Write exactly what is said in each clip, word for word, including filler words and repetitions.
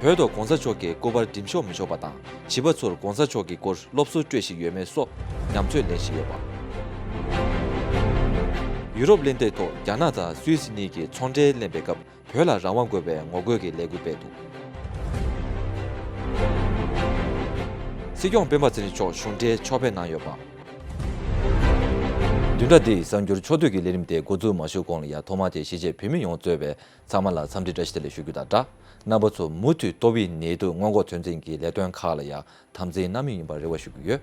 བོད་དུ་གོང་ས་མཆོག་གི་སྐུ་པར་འགྲེམས་འཇོག་མི་ཆོག་པ་དང་། བྱིས་པ་ཚོར་གོང་ས་མཆོག་གི་སྐོར་སློབ་གསོ་སྤྲོད་བཞིན་ཡོད་མེད་སོགས་ཉམས་ཚོད་ལེན་བཞིན་ཡོད་པ། ཡུ་རོབ་གླེང་སྟེགས་ཐོག་རྒྱ་ནག་དང་སུད་སི་གཉིས་ཀྱིས་ཚོང་འབྲེལ་གླེང་བའི་སྐབས། བོད་ལ་རང་དབང་དགོས་པའི་ངོ་རྒོལ་གྱི་ལས་འགུལ་སྤེལ་འདུག། སྲིད་སྐྱོང་སྤེན་པ་ཚེ་རིང་མཆོག་གཞུང་འབྲེལ་ཕྱག་ཕེབས་གནང་ཡོད་པ། བདུན་ཕྲག་འདིའི་གསར་འགྱུར་ཕྱོགས་བསྡུས་ཀྱི་ལས་རིམ་དེ་འགོ་འཛུགས་མ་ཞུས་གོང་ལ་ཡང་ཐོག་མར་དེ་གཞིས་བྱེས་བོད་མི་ཡོངས་གཙོས་པའི་ཚང་མ་ལ་འཚམས་འདྲི་བཀྲ་ཤིས་བདེ་ལེགས་ཞུ་རྒྱུ་དང་སྦྲགས། རྣམ་པ་ཚོ་མུ་མཐུད་ཏོག་དབྱིབས་ནད་དུག་སྔོན་འགོག་ཚོད་འཛིན་གྱི་ལས་དོན་ཁག་ལ་ཡང་དམ་འཛིན་གནང་མུས་ཡིན་པར་རེ་བ་ཞུ་གི་ཡོད།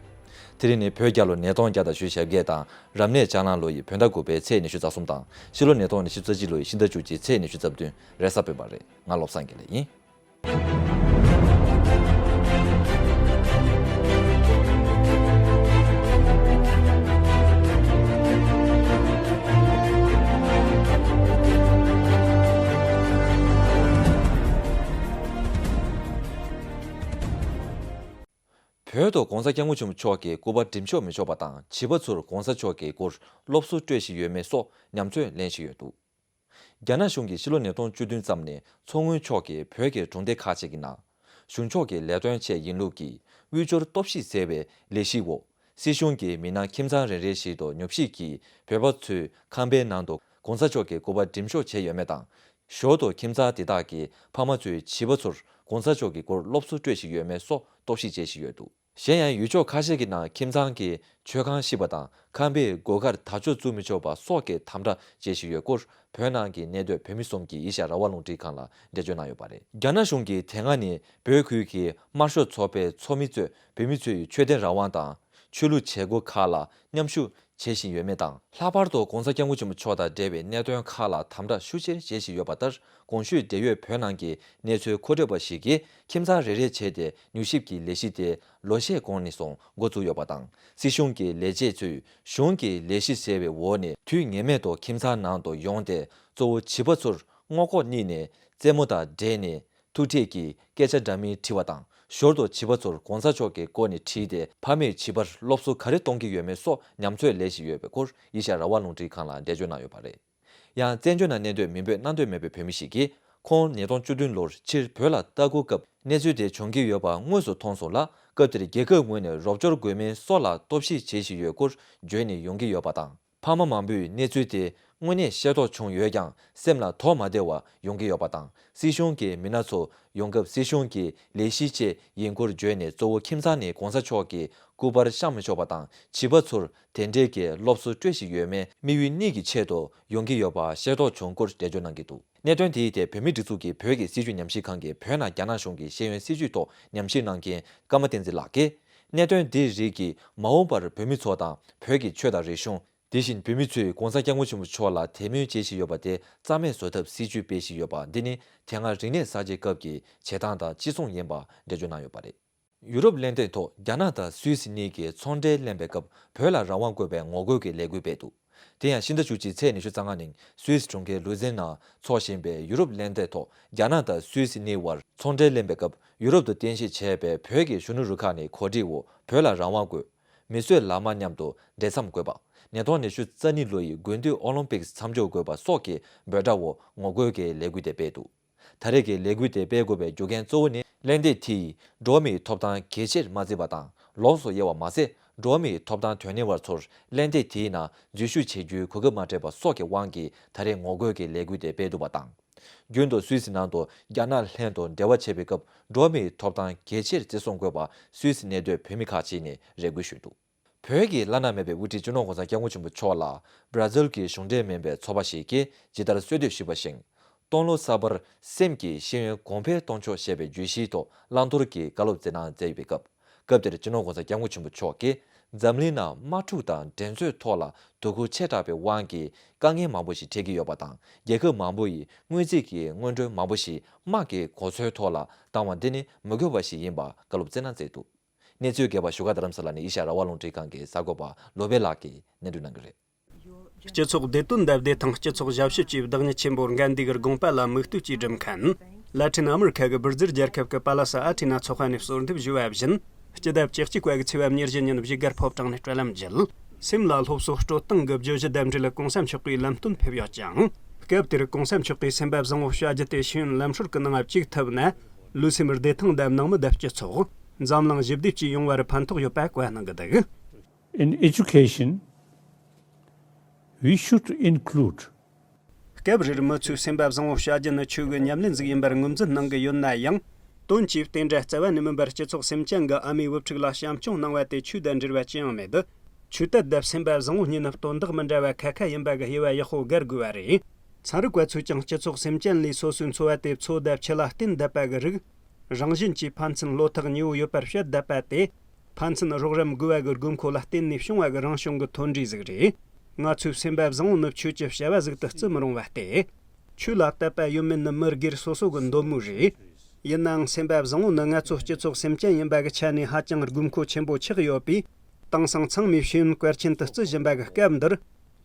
དེ་རིང་ནི་བོད་རྒྱལ་ལོ་ཉིས་སྟོང་བརྒྱ་དང་ཞེ་བརྒྱད་དང་། རབ་གནས་ལྕགས་གླང་ལོ་ཡི་བོད་ཟླ་དགུ་པའི་ཚེས་ཉི་ཤུ་རྩ་གསུམ་དང་། ཕྱི་ལོ་ཉིས་སྟོང་ཉི་ཤུ་རྩ་གཅིག་ལོ་ཡི་ཕྱི་ཟླ་བཅུ་གཅིག་ཚེས་ཉི་ཤུ་རྩ་བདུན་རེས་གཟའ་སྤེན་པ་རེད། ང་བློ་བཟང་དགེ་ལེགས་ཡིན། བོད་དུ་༸གོང་ས་༸སྐྱབས་མགོན་ཆེན་པོ་མཆོག་གི་སྐུ་པར་འགྲེམས་འཇོག་མི་ཆོག་པ་དང་། བྱིས་པ་ཚོར་༸གོང་ས་མཆོག་གི་སྐོར་སློབ་གསོ་སྤྲོད་བཞིན་ཡོད་མེད་སོགས་ཉམས་ཚོད་ལེན་བཞིན་ཡོད་འདུག། རྒྱ་ནག་གཞུང་གིས་ཕྱི་ལོ་ཉིས་སྟོང་བཅུ་བདུན་ཙམ་ནས་མཚོ་སྔོན་ཕྱོགས་ཀྱི་བོད་ཀྱི་གྲོང་སྡེ་ཁག་ཅིག་གི་ནང་། གཞུང་ཕྱོགས་ཀྱི་ལས་དོན་ཆེད་ཡིན་ལུགས་ཀྱིས་དབུལ་སྐྱོར་སྟོབས་ཤིག་ཟེར་བའི་ལས་གཞིའི་འོག། སྲིད་གཞུང་གིས་མི་སྣ་ཁྱིམ་ཚང་རེ་རེ་བཞིན་དུ་ཉོབ་བཤད་ཀྱིས་བོད་པ་ཚོའི་ཁང་པའི་ནང་དུ་༸གོང་ས་མཆོག་གི་སྐུ་པར་འགྲེམས་འཇོག་བྱས་ཡོད་མེད་དང་། ཞོར་དུ་ཁྱིམ་ཚང་དེ་དག་གི་ཕ་མ་ཚོས་བྱིས་པ་ཚོར་༸གོང་ས་མཆོག་གི་སྐོར་སློབ་གསོ་སྤྲོད་བཞིན་ཡོད་མེད་སོགས་རྟོག་ཞིབ་བྱེད་བཞིན་ཡོད་འདུག། གཞན་ཡང་ཡུལ་ཕྱོགས་ཁ་ཤས་ཀྱི་ནང་ཁྱིམ་ཚང་གི་མཆོད་ཁང་བཤིག་པ་དང་། ཁང་པའི་སྒོ་ཁར་དར་ལྕོག་བཙུགས་མི་ཆོག་པ་སོགས་ཀྱི་དམ་དྲག་བྱེད་བཞིན་ཡོད་སྐོར། བོད་ནང་གི་གནས་སྡོད་བོད་མི་གསུམ་གྱིས་ཨེ་ཤ་ཡ་རང་དབང་རླུང་འཕྲིན་ཁང་ལ་འགྲེལ་བརྗོད་གནང་ཡོད་པ་རེད། རྒྱ་ནག་གཞུང་གིས་དེ་སྔ་ནས་བོད་ཁུལ་གྱི་དམར་ཤོག་ཚོགས་པའི་ཚོགས་མི་གཙོས་བོད་མི་ཚོའི་ཆོས་དད་རང་དབང་དང་། ཆོས་ལུགས་བྱེད་སྒོ་ཁག་ལ་མཉམ་ཞུགས་བྱེད་བཞིན་ཡོད་མེད་དང་། ལྷག་པར་དུ་༸གོང་ས་༸སྐྱབས་མགོན་ཆེན་པོ་མཆོག་དང་འབྲེལ་བའི་གནད་དོན་ཁག་ལ་དམ་དྲག་ཤུགས་ཆེར་བྱེད་བཞིན་ཡོད་པ་ལྟར། གོང་ཞུས་འབྲེལ་ཡོད་བོད་ནང་གི་གནས་ཚུལ་མཁོ་སྤྲོད་པ་ཞིག་གིས་ཁྱིམ་ཚང་རེ་རེ་བྱས་ཏེ་མྱུལ་ཞིབ་ཀྱི་ལས་གཞི་དེ་ལོ་ཤས་གོང་ནས་བཟུང་འགོ་བཙུགས་ཡོད་པ་དང་། སྲིད་གཞུང་གི་ལས་བྱེད་ཚོས་གཞུང་གི་ལས་གཞི་ཟེར་བའི་འོག་ནས་དུས་ངེས་མེད་དུ་ཁྱིམ་ཚང་ནང་དུ་ཡོང་སྟེ། གཙོ་བོ་བྱིས་པ་ཚོར་སྔོག་འགོག་གཉིས་ནས་རྩེད་མོ་དང་འབྲེལ་ནས་ཐུག་འཕྲད་ཀྱི་སྐད་ཆ་འདྲ་མིན་དྲི་བ་དང་། ཞོར་དུ་བྱིས་པ་ཚོར་༸གོང་ས་མཆོག་གི་སྐོར་ནས་དྲིས་ཏེ། ཕ་མས་བྱིས་པར་སློབ་གསོ་ག་རེ་གཏོང་གི་ཡོད་མེད་སོགས་ཉམས་ཚོད་ལེན་བཞིན་ཡོད་པའི་སྐོར། ཨེ་ཤ་ཡ་རང་དབང་རླུང་འཕྲིན་ཁང་ལ་འགྲེལ་བརྗོད་གནང་ཡོད་པ་རེད། ཡང་། བཙན་བྱོལ་ནང་གནས་སྡོད་མི་བོད་གནམ་སྡོད་མི་བོད་བོད་མི་ཞིག་གིས། ཁོང་ཉིས་སྟོང་བཅུ་བདུན་ལོར་ཕྱིར་བོད་ལ་ལྟ་སྐོར་སྐབས། གནས་ཚུལ་དེ་བྱུང་གི་ཡོད་པ་དངོས་སུ་མཐོང་སོང་ལ། སྐབས་དེར་རྒྱལ་ཁབ་ངོས་ནས་རོགས་སྐྱོར་དགོས་མིན་སོགས་ལ་རྟོག་ཞིབ་བྱེད་བཞིན་ཡོད་སྐོར་བརྗོད་ནས་ཡོང་གི་ཡོད་པ་དང་། ཕ་མ་མང་པོས་གནས་ཚུལ་དེ་དངོས་གནས་ཤེས་རྟོགས་བྱུང་ཡོད་ཀྱང་། སེམས་ལ་དོགས་མ་བདེ་བ་ཡོང་གི་ཡོད་པ་དང་། སྲིད་གཞུང་གི་མི་སྣ་ཚོ་ཡོང་སྐབས། སྲིད་གཞུང་གི་ལས་གཞི་བཅས་ཡིན་སྐོར་བརྗོད་ནས། གཙོ་བོ་ཁྱིམ་ཚང་ནས་༸གོང་ས་མཆོག་གི་སྐུ་པར་བཤམས་མི་ཆོག་པ་དང་། བྱིས་པ་ཚོར་དེ་འབྲེལ་གྱི་སློབ་གསོ་སྤྲོད་བཞིན་ཡོད་མེད། དམིགས་ཡུལ་གཉིས་ཀྱི་ཆེད་དུ་ཡོང་གི་ཡོད་པ་ཤེས་རྟོགས་བྱུང་སྐོར་འགྲེལ་བརྗོད་གནང་གི་འདུག། གནད་དོན་དེའི་ཐད་བོད་མིའི་སྒྲིག་འཛུགས་ཀྱི་བོད་ཀྱི་སྲིད་བྱུས་ཉམས་ཞིབ་ཁང་གིས་བོད་ནང་རྒྱ་ནག་གཞུང་གི་ཤེས་ཡོན་སྲིད་བྱུས་ཐོག་ཉམས་ཞིབ་གནང་མཁན་ཀརྨ་བསྟན་འཛིན་ལགས་ཀྱིས། གནད་དོན་འདིའི་རིགས་ཀྱིས་མ་འོངས་པར་བོད་མི་ཚོ་དང་། བོད་ཀྱི་ཆོས་དང་རིག་གཞུང་། དེ་བཞིན་བོད་མི་ཚོས་༸གོང་ས་༸སྐྱབས་མགོན་ཆེན་པོ་མཆོག་ལ་དད་མོས་བྱེད་བཞིན་ཡོད་པ་དེ་རྩ་མེད་བཟོ་ཐབས་སྲིད་བྱུས་སྤེལ་བཞིན་ཡོད་པ། འདི་ནི་དེ་སྔ་རིག་གནས་གསར་བརྗེའི་སྐབས་ཀྱི་བྱེད་སྟངས་དང་གཅིག་མཚུངས་ཡིན་པ་འགྲེལ་བརྗོད་གནང་ཡོད་པ་རེད། ཡུ་རོབ་གླེང་སྟེགས་ཐོག་རྒྱ་ནག་དང་སུད་སི་གཉིས་ཀྱིས་ཚོང་འབྲེལ་གླེང་བའི་སྐབས། བོད་ལ་རང་དབང་དགོས་པའི་ངོ་རྒོལ་གྱི་ལས་འགུལ་སྤེལ་འདུག། དེ་ཡང་ཕྱི་ཟླ་བཅུ་གཅིག་ཚེས་ཉི་ཤུ་རྩ་ལྔ་ཉིན་སུད་སི་གྲོང་ཁྱེར་ལུ་ཛེན་ནང་འཚོགས་བཞིན་པའི་ཡུ་རོབ་གླེང་སྟེགས་ཐོག་རྒྱ་ནག་དང་སུད་སི་གཉིས་དབར་ཚོང་འབྲེལ་གླེང་བའི་སྐབས། ཡུ་རོབ་ཏུ་རྟེན་གཞི་བྱས་པའི་བོད་ཀྱི་གཞོན་ནུ་རུ་ཁག་ནས་གོ་སྒྲིག་འོག་བོད་ལ་རང་དབང་དགོས། མི་གསོད་ལག་དམར་མཉམ་དུ་འབྲེལ་མཚམས་དགོས་པ། ཉིས་སྟོང་ཉི་ཤུ་རྩ་གཉིས་ལོ་ཡི་དགུན་དུས་ཨོ་ལིམ་པིག་མཚམས་འཇོག་དགོས་པ་སོགས་ཀྱི་འབོད་སྒྲ་འོག་ངོ་རྒོལ་གྱི་ལས་འགུལ་དེ་སྤེལ་འདུག། ད་རེས་ཀྱི་ལས་འགུལ་དེ་སྤེལ་དགོས་པའི་རྒྱུ་རྐྱེན་གཙོ་བོ་ནི། གླེང་སྟེགས་དེ་ཡིས་འགྲོ་བ་མིའི་ཐོབ་ཐང་གལ་ཆེར་མ་བརྩིས་པ་དང་། ལོངས་སུ་གཡེང་བ་མ་ཟད། འགྲོ་བ་མིའི་ཐོབ་ཐང་དོན་གཉེར་བ་ཚོར་གླེང་སྟེགས་དེའི་ནང་འཛུལ་ཞུགས་བྱེད་རྒྱུའི་གོ་སྐབས་མ་སྤྲད་པ་སོགས་ཀྱི་དབང་གིས། ད་རེས་ངོ་རྒོལ་གྱི་ལས་འགུལ་དེ་སྤེལ་འདུག་པ་དང་། རྒྱུན་དུ་སུད་སི་ནང་དུ་རྒྱ་ནག་ལྷན་དུ་འབྲེལ་བ་བྱེད་པའི་སྐབས། འགྲོ་བ་མིའི་ཐོབ་ཐང་གལ་ཆེར་བརྩི་སྲུང་དགོས་པ། སུད་སི་གནས་སྡོད་བོད་མི་ཁག་ཅིག་ནས་རེ་སྐུལ་ཞུས་འདུག། བོད་ཀྱི་བླ་ན་མེད་པའི་དབུ་ཁྲིད་སྤྱི་ནོར་༸གོང་ས་༸སྐྱབས་མགོན་ཆེན་པོ་མཆོག་ལ། བྷ་ར་ཟིལ་གྱི་གཞུང་འབྲེལ་མིན་པའི་ཚོགས་པ་ཞིག་གིས་ཇི་ལྟར་གསོལ་འདེབས་ཞུས་པ་བཞིན། སྟོང་ལོ་གསར་པར་སེམས་ཀྱི་ཤེས་ཡོན་གོང་འཕེལ་གཏོང་ཕྱོགས་ཞེས་པའི་བརྗོད་གཞིའི་ཐོག་བླང་དོར་གྱི་བཀའ་སློབ་སྩལ་གནང་མཛད་ཡོད་པའི་སྐབས། སྐབས་དེར་སྤྱི་ནོར་༸གོང་ས་༸སྐྱབས་མགོན་ཆེན་པོ་མཆོག་གིས། འཛམ་གླིང་ནང་དམག་འཁྲུག་དང་འགྲན་རྩོད་ཐོག་ལ་དོ་ཁུར་ཆེ་དྲགས་པའི་དབང་གིས། དཀའ་ངལ་མང་པོ་ཞིག་འཕྲད་ཀྱི་ཡོད་པ་དང་། རྒྱལ་ཁབ་མང་པོ་ཡིས་དངུལ་རྩིས་ཀྱི་སྔོན་འགྲོའི་མང་པོ་ཞིག་དམག་གི་གོ་མཚོན་ཐོག་ལ་བཏང་བ་འདི་ནི་མི་དགོས་པ་ཞིག་ཡིན་པ་བཀའ་སློབ་སྩལ་གནང་མཛད་འདུག། གནས་ཚུལ་རྒྱས་པ་བཞུགས་སྒར་རྡ་རམ་ས་ལ་ནས་ཨེ་ཤ་ཡ་རང་དབང་རླུང་འཕྲིན་ཁང་གི་གསར་འགོད་པ་བློ་བྷེ་ལགས་ཀྱིས་སྙན་སྒྲོན་གནང་གི་རེད། སྤྱི་ཚོགས་བདེ་དོན་ལྟ་བདེ་དང་སྤྱི་ཚོགས་ཞབས་ཞུ་བཅས་བདག་ཉིད་ཆེན་པོ་འགན་འདུས་ཀྱི་དགོངས་པ་ལ་མིག་ལྟོས་ཀྱིས་བསྒྲུབས་མཁན། ལ་ཏིན་ཨ་མི་རི་ཁ་གི་སྦིར་ཛིལ་རྒྱལ་ཁབ་ཀྱི་པ་ལ་ས་ཨ་ཐི་ན་ཚོགས་པ་ནས་གསོལ་འདེབས་ཞུས་པ་བཞིན། སྤྱི་ཟླ་བཅུ་གཅིག་པ་གི་ཚེས་པ་ཉེར་བཞི་ཉིན་བཞུགས་སྒར་ཕོ་བྲང་ནས་སྤྲོད་ལམ་བརྒྱུད། སེམས་ལ་སློབ་གསོ་སྤྲོད་སྟངས་ཀྱི་བརྗོད་གཞི་དང་འབྲེལ་གོང་ས་མཆོག་གིས་ལམ་སྟོན་ཕེབས་ཡོད་ཅིང་། སྐབས་དེར་གོང་ས་མཆོག་གིས་སེམས་པ་བཟང་བོ་བྱ་རྒྱུ་དེ་ཤེས་ཡོན་ལམ་སྲོལ་གྱི་ནང་བཅུག་ཐུབ་ན། ལུས་སེམས་བདེ་ཐང་དང་ནང་མི་དང་སྤྱི་ཚོགས། འཛམ་གླིང་ཞི་བདེ་བཅས་ཡོང་བར་ཕན་ཐོགས་ཡོད་པ་བཀའ་གནང་གི་འདུག In education, we should include སྐབས་རེར་མི་ཚོས་སེམས་པ་བཟང་བོ་བྱ་རྒྱུ་ནི་ཆོས་ཀྱི་ཉམས་ལེན་ཟིག་ཡིན་པར་ངོས་འཛིན་གནང་གི་ཡོད་ན་ཡང་། དོན་གྱིས་དེ་འདྲ་རྩ་བ་ནས་མིན་པར་སྤྱི་ཚོགས་སེམས་ཅན་གྱི་ཨ་མའི་བུ་ཕྲུག་ལ་བྱམས་སྐྱོང་གནང་བ་དེ་ཆོས་དང་འབྲེལ་བ་ཅི་ཡང་མེད། ཆོས་དད་དང་སེམས་པ་བཟང་བོ་གཉིས་ནི་དོན་དག་མི་འདྲ་བ་ཁ་ཁ་ཡིན་པ་གི་དབྱེ་བ་ཡག་པོ་བགར་དགོས་པ་རེད། ཚན་རིག་པ་ཚོས་ཀྱང་སྤྱི་ཚོགས་སེམས་ཅན་ལས་སོ་སོའི་འཚོ་བ་དེ་འཚོ་དང་འཆི་ལ་བརྟེན་བསྡད་པ་གི་རིགས། རང་བཞིན་གྱིས་ཕན་ཚུན་བློ་ཐག་ཉེ་བོ་ཡོད་པར་བཤད་བསྡད་པ་དེ། ཕན་ཚུན་རོགས་རམ་དགོས་པ་གི་དགོས་མཁོ་ལ་བརྟེན་ནས་བྱུང་བ་གི་རང་བྱུང་གི་མཐུན་སྒྲིལ་ཟིག་རེད། ང་ཚོའི་སེམས་པ་བཟང་བོ་ནི་ཆོས་ཀྱི་བྱ་བ་ཟིག་ཏུ་བརྩི་མི་རུང་བ་སྟེ། ཆོས་ལ་དད་པ་ཡོད་མེད་ནི་མི་སྒེར་སོ་སོ་གི་འདོད་མོས་རེད། ཡིན་ནའང་སེམས་པ་བཟང་བོ་ནི་ང་ཚོ་སྤྱི་ཚོགས་སེམས་ཅན་ཡིན་པ་གི་ཆ་ནས་ཧ་ཅང་དགོས་མཁོ་ཆེན་པོ་ཆགས་ཡོད་པས། དེང་སང་ཚང་མས་ཤེས་ཡོན་གལ་ཆེན་དུ་བརྩི་བཞིན་པ་གི་སྐབས་འདིར།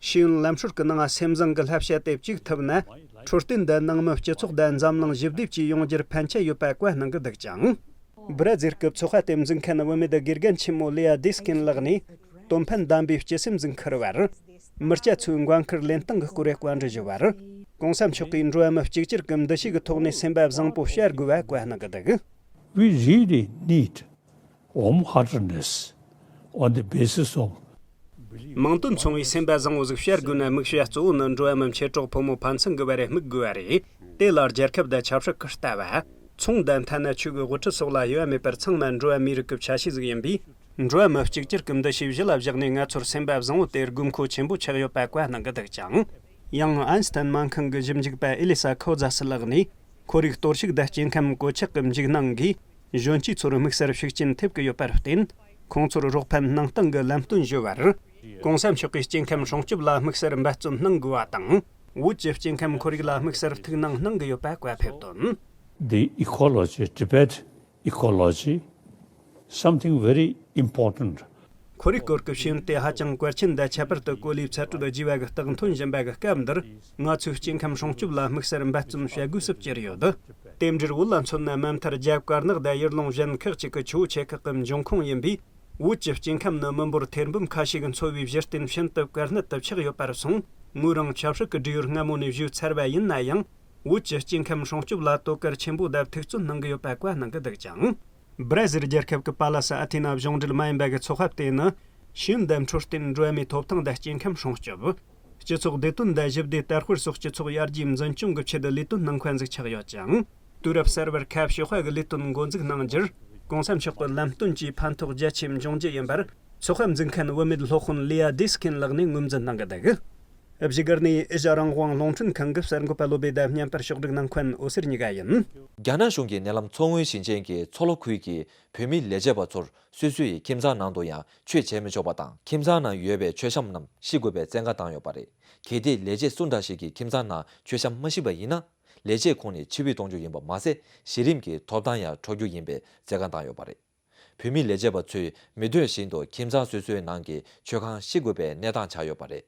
ཤེས་ཡོན་ལམ་སྲོལ་གྱི་ནང་སེམས་བཟང་གི་བསླབ་བྱ་དེ་བཅུག་ཐུབ་ན། འཕྲོད་བསྟེན་དང་ནང་མི་སྤྱི་ཚོགས་དང་འཛམ་གླིང་ཞི་བདེ་བཅས་ཡོང་རྒྱུར་ཕན་ཆ་ཡོད་པ་བཀའ་གནང་གི་འདུག་ཅིང་། སྦྲ་ཟིལ་གྱི་ཚོགས་པ་དེ་འཛིན་མཁན་བུད་མེད་དགེ་རྒན་ཆེན་མོ་ལི་ཡ་ཌི་སི་ཀིན་ལགས་ནས། དོན་ཕན་ལྡན་པའི་སྤྱི་སེམས་འཛིན་ཁུར་བར། མི་སྐྱ་ཚོའི་འགན་ཁུར་ལེན་སྟངས་ཀྱི་སྐོར་བཀའ་འདྲི་ཞུ་བར། གོང་ས་མཆོག་གིས་འགྲོ་བ་མི་གཅིག་གྱུར་གྱི་འདུ་ཤེས་ཀྱི་ཐོག་ནས་སེམས་པ་བཟང་པོ་བྱ་དགོས་པ་བཀའ་གནང་གི་འདུག We really need warm heartedness on the basis of མིང་དོན་མཚུངས་པའི་སེམས་པ་བཟང་བོ་ཟིག་བྱ་དགོས་ན། དམིགས་བྱ་གཙོ་བོ་ནི་འགྲོ་བ་མི་མཆེད་གྲོགས་ཕོ་མོ་ཕན་ཚུན་གྱི་བར་དམིགས་དགོས་པ་རེད། དེ་ལ་རྒྱལ་ཁབ་དང་ཆབ་སྲིད་ཀྱི་ལྟ་བ། ཚོང་དང་ཐ་ན་ཆོས་ཀྱི་དབུ་ཁྲིད་སོགས་ལ་དབྱེ་བ་མེད་པར་ཚང་མ་འགྲོ་བ་མིའི་རིགས་ཀྱི་ཆ་ཤས་ཟིག་ཡིན་པས། འགྲོ་བ་མི་གཅིག་གྱུར་གྱི་འདུ་ཤེས་གཞི་ལ་བཞག་ནས་ང་ཚོར་སེམས་པ་བཟང་བོ་དེ་དགོས་མཁོ་ཆེན་པོ་ཆགས་ཡོད་པ་བཀའ་གནང་གི་འདུག་ཅིང་། ཡང་ཨན་སི་ཐན་སྨན་ཁང་གི་ཞིབ་འཇུག་པ་ཨེ་ལི་ས་ཁོ་ཛ་སི་ལགས་ནས། ཁོར་ཡུག་གཏོར་བཤིག་དང་སྐྱེ་ཁམས་གོད་ཆག་གི་འཇིགས་སྣང་གིས། གཞོན་སྐྱེས་ཚོར་དམིགས་བསལ་ཤུགས་རྐྱེན་ཐེབས་ཀྱི་ཡོད་པར་བརྟེན། ཁོང་ཚོར་རོགས་ཕན་གནང་སྟངས་ཀྱི་ལམ་སྟོན་ཞུ་བར། གོང་ས་མཆོག་གིས་སྐྱེ་ཁམས་སྲུང་སྐྱོབ་ལ་དམིགས་བསལ་འབད་བརྩོན་གནང་དགོས་པ་དང་། བོད་ཀྱི་སྐྱེ་ཁམས་ཁོར་ཡུག་ལ་དམིགས་བསལ་ཐུགས་སྣང་གནང་གི་ཡོད་པ་བཀའ་ཕེབས་དོན། The ecology, Tibet ecology, something very important. ཁོར་ཡུག་སྐོར་གྱི་ཤེས་ཡོན་དེ་ཧ་ཅང་གལ་ཆེན་དང་ཁྱད་པར་དུ་གོ་ལའི་ཚ་དྲོད་རྒྱས་པ་གི་རྟགས་ཐོན་བཞིན་པ་གི་སྐབས་འདིར། ང་ཚོས་སྐྱེ་ཁམས་སྲུང་སྐྱོབ་ལ་དམིགས་བསལ་འབད་བརྩོན་བྱ་དགོས་སུ་གྱུར་ཡོད། དེ་འབྲེལ་བོད་ལ་མཚོན་ན་མ་མཐར་རྒྱ་དཀར་ནག་དང་ཡུལ་ལུང་གཞན་ཁག་ཅིག་གི་ཆུ་བོ་ཆེ་ཁག་གི་འབྱུང་ཁུངས་ཡིན་པས། བོད་ཀྱི་སྐྱེ་ཁམས་ནི་མི་འབོར་ཐེར་འབུམ་ཁ་ཤས་ཀྱིས་འཚོ་བའི་གཞི་རྟེན་ཤིན་ཏུ་གལ་གནད་དུ་ཆགས་ཡོད་པར་སོང་། ངོས་རང་ཆབ་སྲིད་ཀྱི་འབྲེལ་ཡོད་སྔ་མོ་ནས་བཟོས་ཚར་བ་ཡིན་ན་ཡང་། བོད་ཀྱི་སྐྱེ་ཁམས་སྲུང་སྐྱོབ་ལ་དོ་གལ་ཆེན་པོ་དང་ཐུགས་བརྩོན་གནང་གི་ཡོད་པ་བཀའ་གནང་གི་འདུག་ཅིང་། སྦྲ་ཟིལ་རྒྱལ་ཁབ་ཀྱི་པ་ལ་ས་ཨ་ཐི་ན་གཞུང་འབྲེལ་མ་ཡིན་པ་གི་ཚོགས་པ་དེ་ནི། ཤེས་ཡོན་དང་འཕྲོད་བསྟེན། འགྲོ་བ་མིའི་ཐོབ་ཐང་དང་སྐྱེ་ཁམས་སྲུང་སྐྱོབ། སྤྱི་ཚོགས་བདེ་དོན་དང་ཞི་བདེ་དར་སྤེལ་སོགས་སྤྱི་ཚོགས་ཡར་རྒྱས་འཛིན་སྐྱོང་གི་ཆེད་དུ་ལས་དོན་གནང་མཁན་ཟིག་ཆགས་ཡོད་ཅིང་། དུས་རབས་གསར་བར་ཁ་ཕྱོགས་པ་གི་ལས་དོན་འགོ་འཛུགས་གནང་རྒྱུར། གོང་ས་མཆོག་གི་ལམ་སྟོན་གྱིས་ཕན་ཐོགས་རྒྱ་ཆེ་འབྱུང་རྒྱུ་ཡིན་པར། ཚོགས་པ་འཛིན་མཁན་བུད་མེད་སློབ་དཔོན་ལི་ཡ་ཌི་སི་ཁིན་ལགས་ནས་ངོས་འཛིན་གནང་གི་འདུག་བཞུགས་སྒར་ནས་ཨེ་ཤ་རང་དབང་རླུང་འཕྲིན་ཁང་གི་གསར་འགོད་པ་བློ་བྷེ་དང་བརྙན་པར་ཕྱོགས་སྒྲིག་གནང་མཁན་འོད་ཟེར་གཉིས་ཀ་ཡིན། རྒྱ་ནག་གཞུང་གིས་ནད་ལམ་མཚོ་སྔོན་ཞིང་ཆེན་གྱི་མཚོ་ལྷོ་ཁུལ་གྱི་བོད་མི་ལས་བྱེད་པ་ཚོར་སོ་སོའི་ཁྱིམ་ཚང་ནང་དུ་ཡང་ཆོས་བྱེད་མི་ཆོག་པ་དང་། ཁྱིམ་ཚང་ནང་ཡོད་པའི་མཆོད་བཤམས་རྣམས་བཤིག་དགོས་པའི་བཙན་བཀའ་བཏང་ཡོད་པ་རེད། གལ་ཏེ་ལས་བྱེད་སུ་འདྲ་ཞིག་གི་ཁྱིམ་ཚང་ནང་མཆོད་བཤམས་མ་བཤིག་པ་ཡིན་ན། ལས་བྱེད་ཁོང་ནས་ཕྱིར་འབུད་གཏོང་རྒྱུ་ཡིན་པ་མ་ཟད། གཞི་རིམ་གྱི་ཐོབ་ཐང་ཡང་འཕྲོག་རྒྱུ་ཡིན་པའི་བཙན་བཀའ་བཏང་ཡོད་པ་རེད། བོད་མི་ལས་བྱེད་པ་ཚོས་མི་འདོད་བཞིན་དུ་ཁྱིམ་ཚང་སོ་སོའི་ནང་གི་མཆོད་ཁང་བཤིག་དགོས་པའི་གནས་སྟངས་ཆགས་ཡོད་པ་རེད།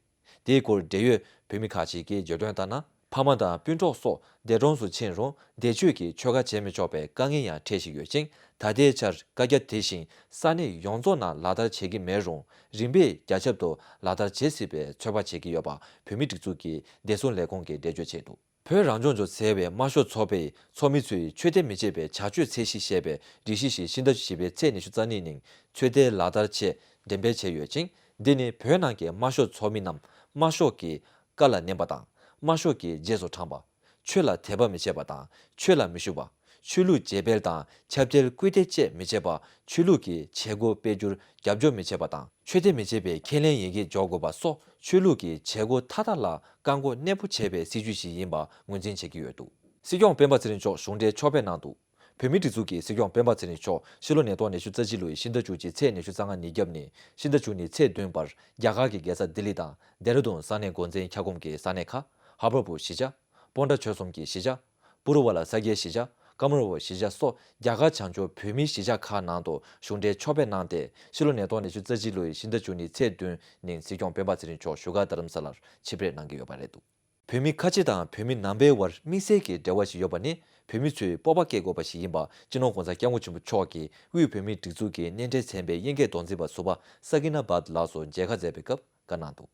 དེའི་སྐོར་འབྲེལ་ཡོད་བོད་མི་ཁག་ཅིག་གིས་བརྗོད་དོན་ལྟར་ན། ཕ་མ་དང་སྤུན་གྲོགས་སོགས་འདས་གྲོངས་སུ་ཕྱིན་རུང་འདས་མཆོད་ཀྱི་ཆོ་ག་བྱེད་མི་ཆོག་པའི་དཀའ་ངལ་ཡང་འཕྲད་བཞིན་ཡོད་ཅིང་། ད་ལྟའི་ཆར་བཀའ་རྒྱ་དེ་བཞིན་ས་གནས་ཡོངས་རྫོགས་ནང་ལག་བསྟར་བྱེད་ཀྱི་མེད་རུང་། རིམ་པས་རྒྱ་ཁྱབ་ཏུ་ལག་བསྟར་བྱེད་སྲིད་པའི་ཚོད་དཔག་བྱེད་ཀྱི་ཡོད་པ། བོད་མིའི་སྒྲིག་འཛུགས་ཀྱི་བདེ་སྲུང་ལས་ཁུངས་ཀྱིས་འགྲེལ་བརྗོད་བྱས་འདུག་བོད་རང་སྐྱོང་ལྗོངས་ཟེར་བའི་དམར་ཤོག་ཚོགས་པས་ཚོགས་མི་ཚོས་ཆོས་དད་མི་བྱེད་པའི་བྱ་སྤྱོད་ཚད་གཞི་ཞེས་པའི་སྒྲིག་གཞི་ཞིག་ཕྱི་ཟླ་བཞི་པའི་ཚེས་ཉི་ཤུ་རྩ་གཉིས་ཉིན་ཚོད་ལྟའི་ལག་བསྟར་ཆེད་འགྲེམས་སྤེལ་བྱས་ཡོད་ཅིང་། འདི་ནི་བོད་ནང་གི་དམར་ཤོག་ཚོགས་མི་རྣམས་དམར་ཤོག་གི་བཀའ་ལ་ཉན་པ་དང་། དམར་ཤོག་གི་རྗེས་སུ་འབྲངས་པ། ཆོས་ལ་དད་པ་མི་བྱེད་པ་དང་ཆོས་ལ་མི་ཞུགས་པ། ཆོས་ལུགས་བརྗེ་སྤེལ་དང་ཁྱབ་གདལ་སྐུལ་འདེད་བཅས་མི་བྱེད་པ། ཆོས་ལུགས་ཀྱི་བྱེད་སྒོ་སྤེལ་རྒྱུར་རྒྱབ་སྐྱོར་མི་བྱེད་པ་དང་། ཆོས་དད་མི་བྱེད་པའི་ཁས་ལེན་ཡི་གེ་འཇོག་དགོས་པ་སོགས་ཆོས་ལུགས་ཀྱི་བྱེད་སྒོ་མཐའ་དག་ལ་བཀག་འགོག་ནན་པོ་བྱས་པའི་སྲིད་ཇུས་ཤིག་ཡིན་པ་ངོས་འཛིན་བྱེད་ཀྱི་ཡོད་འདུག་སྲིད་སྐྱོང་སྤེན་པ་ཚེ་རིང་མཆོག་གཞུང་འབྲེལ་ཕྱོགས་ཕེབས་གནང་འདུག་བོད་མིའི་སྒྲིག་འཛུགས་ཀྱི་སྲིད་སྐྱོང་སྤེན་པ་ཚེ་རིང་མཆོག་ཕྱི་ལོ་ཉིས་སྟོང་ཉི་ཤུ་རྩ་གཅིག་ལོའི་ཕྱི་ཟླ་བཅུ་གཅིག་ཚེས་ཉི་ཤུ་རྩ་ལྔ་ཉིན་རྒྱབ་ནས་ཕྱི་ཟླ་བཅུ་གཉིས་ཚེས་བདུན་བར་རྒྱ་གར་གྱི་རྒྱལ་ས་ལྡི་ལི་དང་ལྡེ་ར་ལྡུན་ས་གནས་འགོ་འཛིན་ཁྱབ་ཁོངས་ཀྱི་ས་གནས་ཁག་ཧ་བར་པུར་གཞིས་ཆགས། པོན་ཏྲ་ཆོལ་གསུམ་གྱི་གཞིས་ཆགས། པུ་རུ་ཝ་ལ་ས་སྐྱའི་གཞིས་ཆགས། ཀ་མ་རུ་ཝ་གཞིས་ཆགས་སོགས་རྒྱ་གར་བྱང་ཕྱོགས་བོད་མིའི་གཞིས་ཆགས་ཁག་ནང་དུ་གཞུང་འབྲེལ་ཕྱོགས་ཕེབས་གནང་སྟེ། ཕྱི་ལོ་ཉིས་སྟོང་ཉི་ཤུ་རྩ་གཅིག་ལོའི་ཕྱི་ཟླ་བཅུ་གཉིས་ཚེས་བདུན་ཉིན་སྲིད་སྐྱོང་སྤེན་པ་ཚེ་རིང་མཆོག་བཞུགས་སྒར་རྡ་རམ་ས་ལར་ཆིབས་རེ་གནང་གི་ཡོད་པ་རེད་འདུག་བོད་མི་ཁ་ཆེ་དང་བོད་མི་ནང་པའི་དབར་དམིགས་བསལ་གྱི་འབྲེལ་བ་ཞིག་ཡོད་པ་ནི་བོད་མི་ཚོས་སྤོབས་པ་སྐྱེ་དགོས་པ་ཞིག་ཡིན་པ། སྤྱི་ནོར་༸གོང་ས་༸སྐྱབས་མགོན་ཆེན་པོ་མཆོག་གིས་དབུས་བོད་མིའི་སྒྲིག་འཛུགས་ཀྱི་མནའ་འབྲེལ་ཚན་པའི་དབྱིན་སྐད་མདོ་འཛིན་པ་ཟུར་པ་ས་ཀི་ན་བྷད་ལགས་སུ་མཇལ་ཁ་མཛད་པའི་སྐབས་བཀའ་གནང་འདུག་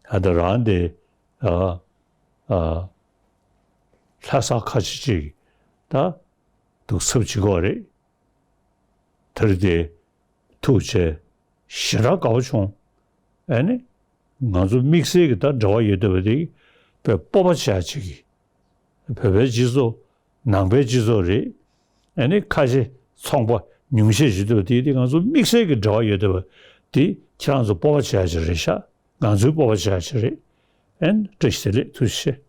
ཨ་ད་རང་དེ་ཨ་ཨ་ལྷ་ས་ཁ་ཆེ་ཅིག་ད་ འདུག་ཚབ་བྱེད་ཀྱི་ཡོད་རེད། དེར་དེ་ཐུགས་རྗེ་ཆེ། ཞེ་དྲག་དགའ་པོ་བྱུང་། ཨ་ནི་ང་ཚོ་དམིགས་བསལ་གྱི་ད་འབྲེལ་བ་ཡོད་བསྡད་པ་དེ་དཔེ་སྤོབས་པ་བྱེད་ཡ་ཅིག་གི། བོད་པའི་སྤྱི་ཚོགས་ནང་པའི་སྤྱི་ཚོགས་རེད། ཨ་ནི་ཁ་ཆེ་ཚོང་པ་ཉུང་ཤས་ཤིག་འདུག་དེ་དེ་ང་ཚོ་དམིགས་བསལ་གྱི་འབྲེལ་བ་ཡོད་བསྡད་པ་དེ་ཁྱེད་རང་ཚོ་སྤོབས་པ་བྱེད་ཡ་ཅིག་རེད་ཤག་ང་ཚོའི་སྤོབས་པ་བྱེད་ཡ་ཅིག་རེད། ཨན་བཀྲ་ཤིས་བདེ་ལེགས། ཐུགས་རྗེ་ཆེ།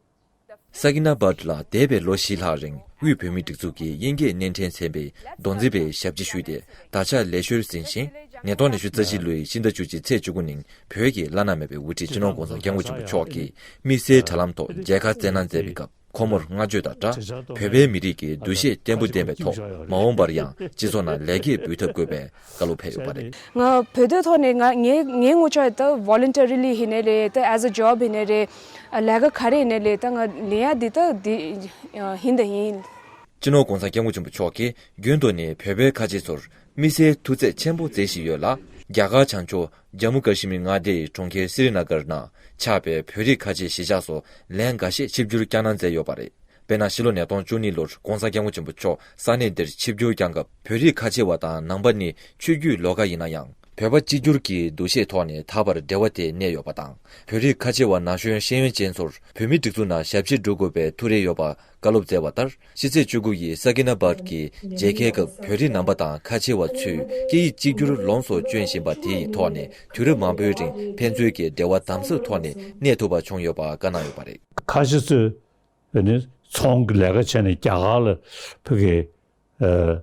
སཱ་ཀི་ན་བྷཊ་ལ་འདས་པའི་ལོ་བཞི་ལྷག་རིང་དབུས་བོད་མིའི་སྒྲིག་འཛུགས་ཀྱི་དབྱིན་སྐད་སྣེ་འདྲེན་ཚན་པའི་མདོ་འཛིན་པའི་ཞབས་ཕྱི་ཞུས་ཏེ་ད་ཆ་ལས་ཤོར་ཟིན་ཞིང་། ཉིས་སྟོང་ཉི་ཤུ་རྩ་བཞི་ལོའི་ཕྱི་ཟླ་བཅུ་གཅིག་ཚེས་བཅུ་དགུ་ཉིན་བོད་ཀྱི་བླ་ན་མེད་པའི་དབུ་ཁྲིད་སྤྱི་ནོར་༸གོང་ས་༸སྐྱབས་མགོན་ཆེན་པོ་མཆོག་གིས་དམིགས་བསལ་དྲ་ལམ་ཐོག་མཇལ་ཁ་བསྩལ་གནང་མཛད་པའི་སྐབས། ཁོ་མོར་བསྔགས་བརྗོད་དང་སྦྲགས། བོད་པའི་མི་རིགས་ཀྱི་འདུ་ཤེས་བརྟན་པོ་ལྡན་པའི་ཐོག་མ་འོངས་པར་ཡང་སྤྱི་ཚོགས་ནང་ལེགས་སྐྱེས་འབུལ་ཐབས་དགོས་པའི་བཀའ་སློབ་ཕེབས་ཡོད་པ་རེད། ང་བོད་དོན་ཐོག་ནས་ང་ངའི་ངའི་ངོ་ཅོག་ད་voluntarily་ཡིན་ནའི་རེད། ད་as a job་ཡིན་ནའི་རེད། ལས་ཀ་ག་རེ་ཡིན་ནའི་རེད། ད་ང་ལས་ཡ་འདི་ད་འདི་ཡིན་ད་ཡིན། སྤྱི་ནོར་༸གོང་ས་༸སྐྱབས་མགོན་ཆེན་པོ་མཆོག་གིས་རྒྱུན་དུ་ནས་བོད་པའི་ཁ་ཆེ་ཚོར་དམིགས་བསལ་ཐུགས་རྗེ་ཆེན་པོ་མཛད་བཞིན་ཡོད་ལ། རྒྱ་གར་བྱང་ཕྱོགས་ཇམ་མུ་ཀ་ཤི་མིར་མངའ་སྡེའི་གྲོང་ཁྱེར་སི་རི་ན་གར་ནང་ཆགས་པའི་བོད་རིགས་ཁ་ཆེ་གཞིས་ཆགས་སུ་ལན་འགའ་ཤས་ཆིབས་བསྒྱུར་བསྐྱངས་གནང་མཛད་ཡོད་པ་རེད། དཔེར་ན་ཕྱི་ལོ་ཉིས་སྟོང་བཅུ་གཉིས་ལོར་༸གོང་ས་༸སྐྱབས་མགོན་ཆེན་པོ་མཆོག་ས་གནས་འདིར་ཆིབས་བསྒྱུར་བསྐྱངས་སྐབས། བོད་རིགས་ཁ་ཆེ་བ་དང་ནང་པ་ནི་ཆོས་བརྒྱུད་ལོགས་ཀ་ཡིན་ན་ཡང་། བོད་པ་གཅིག་གྱུར་གྱི་འདུ་ཤེས་ཐོག་ནས་ད་བར་འབྲེལ་བ་དེ་གནས་ཡོད་པ་དང་། བོད་རིགས་ཁ་ཆེ་བ་ན་གཞོན་ཤེས་ཡོན་ཅན་ཚོར་བོད་མིའི་སྒྲིག་འཛུགས་ནང་ཞབས་ཕྱི་སྒྲུབ་དགོས་པའི་ཐུགས་རེ་ཡོད་པ་བཀའ་སློབ་སྩལ་བ་ལྟར། ཕྱི་ཚེས་བཅུ་དགུ་ཡི་སཱ་ཀི་ན་བྷཊ་གྱི་མཇལ་ཁའི་སྐབས། བོད་རིགས་ནང་པ་དང་ཁ་ཆེ་བ་ཚོས་སྐད་ཡིག་གཅིག་གྱུར་ལོངས་སུ་སྤྱོད་བཞིན་པ་དེ་ཡི་ཐོག་ནས། དུས་རབས་མང་པོའི་རིང་ཕན་ཚུན་གྱི་འབྲེལ་བ་དམ་ཟབ་ཐོག་ནས་གནས་ཐུབ་པ་བྱུང་ཡོད་པ་བཀའ་གནང་ཡོད་པ་རེད། ཁ་ཆེ་ཚོས་ནི་ཚོང་གི་ལས་ཀ་བྱས་ནས་རྒྱ་གར་ལ་ཕ་གི་ཨ་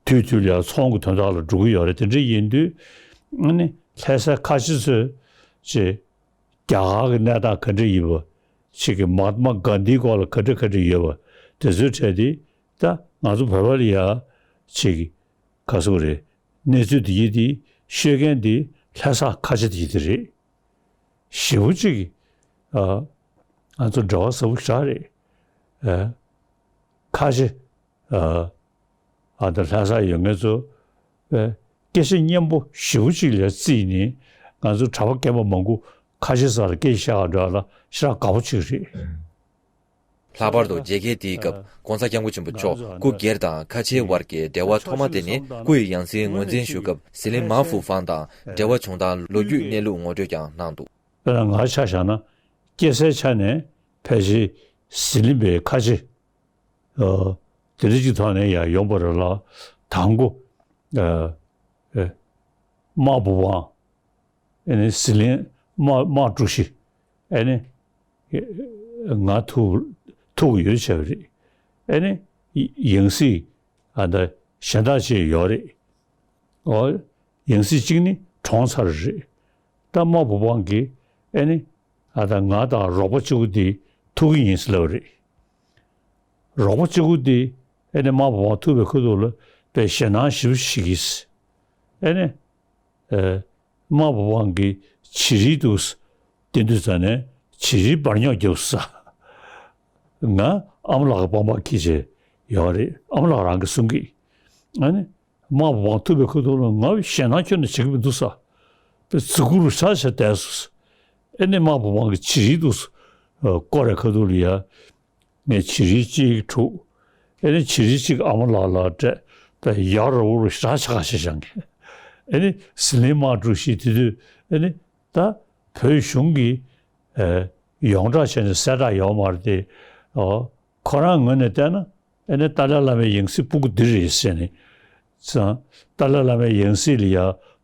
དུས་དུས་ལ་ཚོང་གི་དོན་དག་ལ་འགྲོ་གི་ཡོད་རེད། དེ་འདྲ་ཡིན་དུས་ཨ་ནི་ལྷ་ས་ཁ་ཆེ་ཚོས་ཅིག་རྒྱ་གར་གྱི་གནས་སྟངས་ག་འདྲ་ཡིན་པ། ཅིག་གི་མ་ཧཱ་ཏ་མ་གྷན་དྷིའི་སྐོར་ལ་ག་འདྲ་ག་འདྲ་ཡོད་པ་དེ་ཚོའི་གྲས་དེ། ད་ང་ཚོ་བོད་པ་ལ་ཡ་ཅིག་ག་ཟེར་དགོས་རེད། གནས་ཚུལ་དེ་ཡི་དེ་ཤོད་མཁན་དེ་ལྷ་ས་ཁ་ཆེ་དེ་ཡི་དེ་རེད། ཞེ་པོ་ཅིག་ཨ་ང་ཚོ་འབྲེལ་བ་ཟབ་པོ་ཞེ་དྲག་རེད། ཨ་ཁ་ཆེ་ཨ་ཨ་ད་ལྷ་ས་ཡོད་མཁན་ཚོ་ཨ་སྐད་ཆ་སྙན་པོ་ཞེ་པོ་ཅིག་ལ་བརྩིས་ནས་ང་ཚོ་གྲྭ་པ་རྒན་པ་མང་པོ་ཁ་ཆེ་ས་ལ་སྐད་ཆ་བཤད་ག་འགྲོ་ཡ་ལ་ཞེ་དྲག་དགའ་པོ་ཅིག་རེད། ལྷག་པར་དུ་མཇལ་ཁའི་དེའི་སྐབས་༸གོང་ས་༸སྐྱབས་མགོན་ཆེན་པོ་མཆོག་སྐུ་སྒེར་དང་ཁ་ཆེའི་བར་གྱི་འབྲེལ་བ་ཐོག་མ་དེ་ནི་སྐུ་ཡི་ཡང་སྲིད་ངོས་འཛིན་ཞུ་སྐབས་ཟི་ལིང་མ་ཧྥུ་ཧྥང་དང་འབྲེལ་བ་བྱུང་སྟངས་ལོ་རྒྱུས་གནས་ལུགས་ངོ་སྤྲོད་ཀྱང་གནང་འདུག་དཔེར་ན་ང་ཆ་བཞག་ན་སྐྱེས་སའི་ཆ་ནས་ཕལ་ཆེར་ཟི་ལིང་པའི་ཁ་ཆེ་ཨ་དེ་འདྲ་ཅིག་ཐོག་ནས་ཡང་ཡོང་པ་རེད་ལ། དང་པོ་ཨ་ཨ་དམར་བུ་དབང་། ཨ་ནི་ཟི་ལིང་དམག་དམག་དཀྲུག་གཞི་ཨ་ནི་ང་ཐུག་ཐུག་ཡོད་བྱས་པ་རེད། ཨ་ནི་ཡང་སྲིད་ཨ་ད་གཞན་དག་ཅིག་ཡོད་རེད། ཨོ་ཡང་སྲིད་གཅིག་ནི་གྲོངས་ཚར་རེད། ད་དམར་བུ་དབང་གིས་ཨ་ནི་ཨ་ད་ང་དང་རོགས་པ་གཅིག་པུ་དེ་ཐུག་གི་ཡིན་ཟེར་ལབ་པ་རེད། རོགས་པ་གཅིག་པུ་དེ་ཨ་ནི་དམར་བུ་དབང་ཐུག་པའི་ཁ་ཐུག་ལ་དཔེ་ཞེད་སྣང་ཞེ་པོ་ཞིག་གིས་ཨ་ནི། ཨེ། དམར་བུ་དབང་གིས་བྱི་རིལ་དུ་བསྟེན་དུས་ཙ་ནས་བྱི་རིལ་འབར་ཉོག་རྒྱབ་ས། ང་ཨ་མ་ལགས་ཀྱི་པང་པར་འཁྱེར་བྱས་ཡོད་རེད། ཨ་མ་ལགས་རང་གིས་གསུང་གི། ཨ་ནི་དམར་བུ་དབང་ཐུག་པའི་ཁ་ཐུག་ལ་ང་ཞེད་སྣང་ཁྱོན་ནས་བྱེད་ཀྱི་མི་འདུག་ས། པའི་ཟུག་གུ་རུ་ཤ་ཤ་བསྡད་སོང་། ཨ་ནི་དམར་བུ་དབང་གིས་བྱི་རིལ་དུ་བསྐོར་བའི་ཁ་ཐུག་ལ་ཡ། ངས་བྱི་རིལ་གཅིག་འཐུང་། ཨ་ནི་བྱི་རིལ་གཅིག་ཨ་མ་ལགས་ལ་སྤྲད་པས་ཡག་ར་འུར་ཞེ་དྲག་ཆགས་ཞེས་བྱ་ངས། ཨ་ནི་ཟི་ལིང་དམག་དཀྲུག་གཞི་དེ་དུས་ཨ་ནི་ད་བོད་གཞུང་གིས་ཨ་ཡོངས་གྲགས་བྱས་ནས་གསལ་བསྒྲགས་ཡོད་མ་རེད་དེ། ཨོ་ཁོ་རང་ངོས་ནས་བལྟས་ན་ཨ་ནི་ཏཱ་ལའི་བླ་མའི་ཡང་སྲིད་སྤུ་གུ་འདི་རེད་ཟེར་ནས། ཙང་ཏཱ་ལའི་བླ་མའི་ཡང་སྲིད་ལ་ཡ་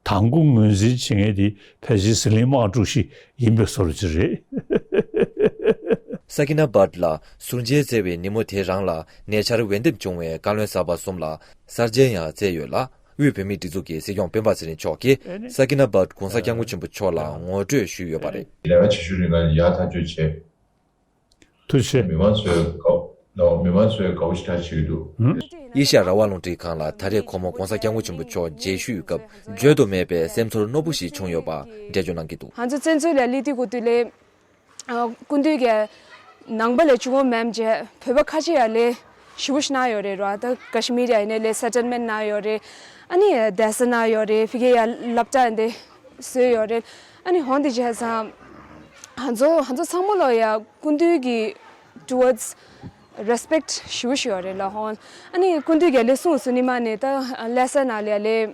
དང་པོ་ངོས་འཛིན་བྱེད་མཁན་དེ་ཕལ་ཆེར་ཟི་ལིང་དམག་དཀྲུག་གཞི་ཡིན་པའི་བཟོ་འདྲ་ཅིག་རེད། སཱ་ཀི་ན་བྷཊ་ལ་ཟུར་མཇལ་བསྩལ་བའི་ཉིན་མོ་དེ་རང་ལ་ཉེ་ཆར་འོས་འདེམས་བྱུང་བའི་བཀའ་བློན་གསར་པ་གསུམ་ལ་གསར་མཇལ་ཡང་བསྩལ་ཡོད་ལ། དབུས་བོད་མིའི་སྒྲིག་འཛུགས་ཀྱི་སྲིད་སྐྱོང་སྤེན་པ་ཚེ་རིང་མཆོག་གིས་སཱ་ཀི་ན་བྷཊ་༸གོང་ས་༸སྐྱབས་མགོན་ཆེན་པོ་མཆོག་ལ་ངོ་སྤྲོད་ཞུས་ཡོད་པ་རེད། ལས་ཀ་བྱེད་ཤུགས་རིང་ལ་ཡར་ཐག་གཅོད་བྱས། ཐུགས་རྗེ་ཆེ། མི་མང་ཚོས་དགའ་མི་མང་ཚོས་དགའ་པོ་ཞེ་དྲག་བྱེད་ཀྱི་འདུག་ཨེ་ཤ་ཡ་རང་དབང་རླུང་འཕྲིན་ཁང་ལ་ད་རེས་ཁོ་མོ་༸གོང་ས་༸སྐྱབས་མགོན་ཆེན་པོ་མཆོག་མཇལ་ཞུས་སྐབས་བརྗོད་དུ་མེད་པའི་སེམས་ཚོར་རྣོ་པོ་ཞིག་བྱུང་ཡོད་པ་འགྲེལ་བརྗོད་གནང་གི་འདུག་ང་ཚོ་བཙན་བྱོལ་ལ་སླེབས་དུས་སྐབས་དུས་ལས་སྐུ་མདུན་གྱི་ནང་པ་ལས་བཅུ་གོང་མེད་རྗེས་བོད་པ་ཁ་ཆེ་ཡ་ལས་ཞེ་པོ་ཞིག་གནང་ཡོད་རེད་ར། ད་ཀ་ཤི་མིར་ཡ་ཡིན་ནའི་ལས་སེ་ཊལ་མེན་ཊི་གནང་ཡོད་རེད། ཨ་ནི་བསྡད་ས་གནང་ཡོད་རེད། ཕ་གི་ཡ་སློབ་གྲྭ་འདི་བཟོས་ཡོད་རེད། ཨ་ནི་འོན་ཏེ་བྱས་ཙང་ང་ཚོ་ང་ཚོ་ཚང་མ་ལ་ཡ་སྐུ་མདུན་གྱི་towards རེ་སི་པེག་ཊི་ཞེ་པོ་ཞིག་ཡོད་རེད་ལགས་ཧོ། ཨ་ནི་སྐུ་མདུན་གྱིས་ལས་གསུངས་སོང་ནི་མ་ནི་ད་ལྷ་ས་ནང་ལ་ལས་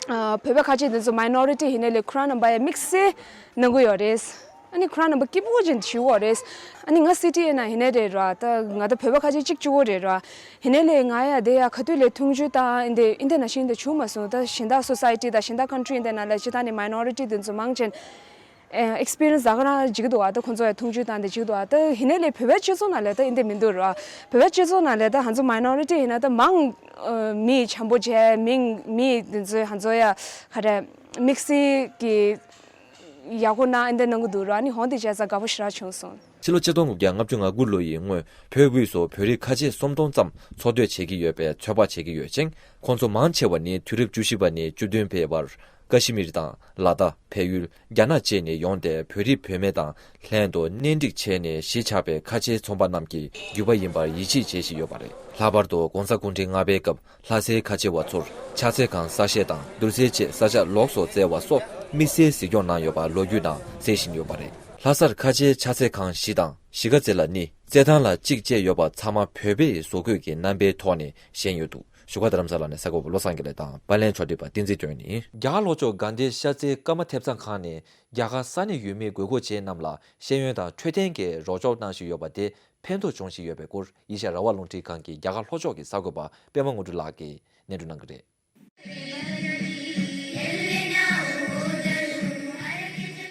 ཨ་བོད་པ་ཁ་ཆེ་དེ་ཚོ་མའི་ནོ་རི་ཊི་ཡིན་ནའི་ལས་ཁོ་རང་རྣམ་པ་ཡ་དམིགས་བསལ་གནང་གི་ཡོད་རེད། ཨ་ནི་ཁོ་རང་རྣམ་པ་སྐྱིད་པོ་ཅན་ཞིག་ཡོད་རེད། ཨ་ནི་ང་སི་ཊི་ཨེ་ནང་ཡིན་ནའི་རེད་ར། ད་ང་ད་བོད་པ་ཁ་ཆེ་གཅིག་གཅིག་པོ་རེད་ར། ཡིན་ནའི་ལས་ང་ཡ་དེ་ཡ་ག་དུས་ལས་མཐོང་ཆུང་དང་ཨིན་དེ་ཨིན་དེ་ན་ཤིང་དེ་བྱུང་མ་སོང་། ད་གཞན་དག་སོ་སའི་ཊི་དང་གཞན་དག་ཁན་ཊི་རི་ཨིན་དེ་ན་ལས་ཅི་ད་ནི་མའི་ནོ་རི་ཊི་དེ་ཚོ་མང་ཆེན། ཨེ་ཨེག་སི་པི་རི་ཡན་སི་ད་ག་རང་འཇིག་འདུག་ཨ། ད་ཁོང་ཚོ་ཡ་མཐོང་ཆུང་དང་དེ་འཇིག་འདུག་ཨ། ད་ཡིན་ནའི་ལས་བོད་པའི་སྤྱི་ཚོགས་ནང་ལས་ད་ཨིན་དེ་མི་འདུག་ར། བོད་པའི་སྤྱི་ཚོགས་ནང་ལས་ད་ཧང་ཚོ་མའི་ནོ་རི་ཊི་ཡིན་ན་ད་མང་ཨ་མི་འཆམ་པོ་བྱས་མི་མི་དེ་ཚོའི་ཧང་ཚོ་ཡ་ག་རེ་དམིགས་བསལ་གྱི་ཡག་པོ་གནང་ཨིན་དེ་གནང་གི་འདུག་ར། ཨ་ནི་ཧོང་དེ་བྱས་ཙང་དགའ་པོ་ཞེ་དྲག་བྱུང་སོང་། ཕྱི་ལོ་ཆིག་སྟོང་དགུ་བརྒྱ་ལྔ་བཅུ་ང་དགུ་ལོ་ཡི་སྔོན་བོད་དབུས་སུ་བོད་རིགས་ཁ་ཆེ་སུམ་སྟོང་ཙམ་འཚོ་སྡོད་བྱེད་ཀྱི་ཡོད་པའི་ཚོད་དཔག་བྱེད་ཀྱི་ཡོད་ཅིང་། ཁོང་ཚོ་མང་ཆེ་བ་ནི་དུས་རབས་བཅུ་བཞི་པ་ནས་བཅུ་བདུན་པའི་བར་ཀ་ཤི་མིར་དང་ལ་དྭགས། བལ་ཡུལ། རྒྱ་ནག་བཅས་ནས་ཡོང་སྟེ་བོད་རིགས་བུད་མེད་དང་ལྷན་དུ་གཉེན་སྒྲིག་བྱས་ནས་གཞིས་ཆགས་པའི་ཁ་ཆེའི་ཚོང་པ་རྣམས་ཀྱི་རྒྱུད་པ་ཡིན་པར་ཡིད་ཆེས་བྱེད་བཞིན་ཡོད་པ་རེད། ལྷག་པར་དུ་༸གོང་ས་སྐུ་ཕྲེང་ལྔ་པའི་སྐབས་ལྷ་སའི་ཁ་ཆེ་བ་ཚོར་ཕྱག་འཚལ་ཁང་གསར་བཞེངས་དང་བསྡུར་སའི་ཆེད་ས་ཆ་ལོགས་སུ་བཙལ་བ་སོགས་དམིགས་བསལ་གཟིགས་སྐྱོང་གནང་ཡོད་པ་ལོ་རྒྱུས་ནང་གསལ་བཞིན་ཡོད་པ་རེད། ལྷ་སར་ཁ་ཆེའི་ཕྱག་འཚལ་ཁང་བཞི་དང་གཞིས་ཀ་རྩེ་ལ་གཉིས། རྩེད་ཐང་ལ་གཅིག་བཅས་ཡོད་པ་ཚང་མ་བོད་པའི་བཟོ་བཀོད་ཀྱི་རྣམ་པའི་ཐོག་ནས་བཞེངས་ཡོད་འདུག་བཞུགས་སྒར་རྡ་རམ་ས་ལ་ནས་གསར་འགོད་པ་བློ་བཟང་དགེ་ལེགས་དང་། པར་ལེན་ཕྱོགས་སྒྲིག་པ་བསྟན་འཛིན་སྒྲོན་ཡིན། རྒྱ་གར་ལྷོ་ཕྱོགས་དགའ་ལྡན་ཤར་རྩེའི་ཀརྨ་ཐེབས་རྩ་ཁང་ནས་རྒྱ་གར་ས་གནས་ཡུལ་མིའི་དགོས་མཁོ་ཅན་རྣམས་ལ་ཤེས་ཡོན་དང་འཕྲོད་བསྟེན་གྱི་རོགས་སྐྱོར་གནང་བཞིན་ཡོད་པ་དེ་ཕན་ཐོགས་བྱུང་བཞིན་ཡོད་པའི་སྐོར་ཨེ་ཤ་ཡ་རང་དབང་རླུང་འཕྲིན་ཁང་གི་རྒྱ་གར་ལྷོ་ཕྱོགས་ཀྱི་གསར་འགོད་པ་པད་མ་དངོས་གྲུབ་ལགས་ཀྱིས་སྙན་སྒྲོན་གནང་གི་རེད།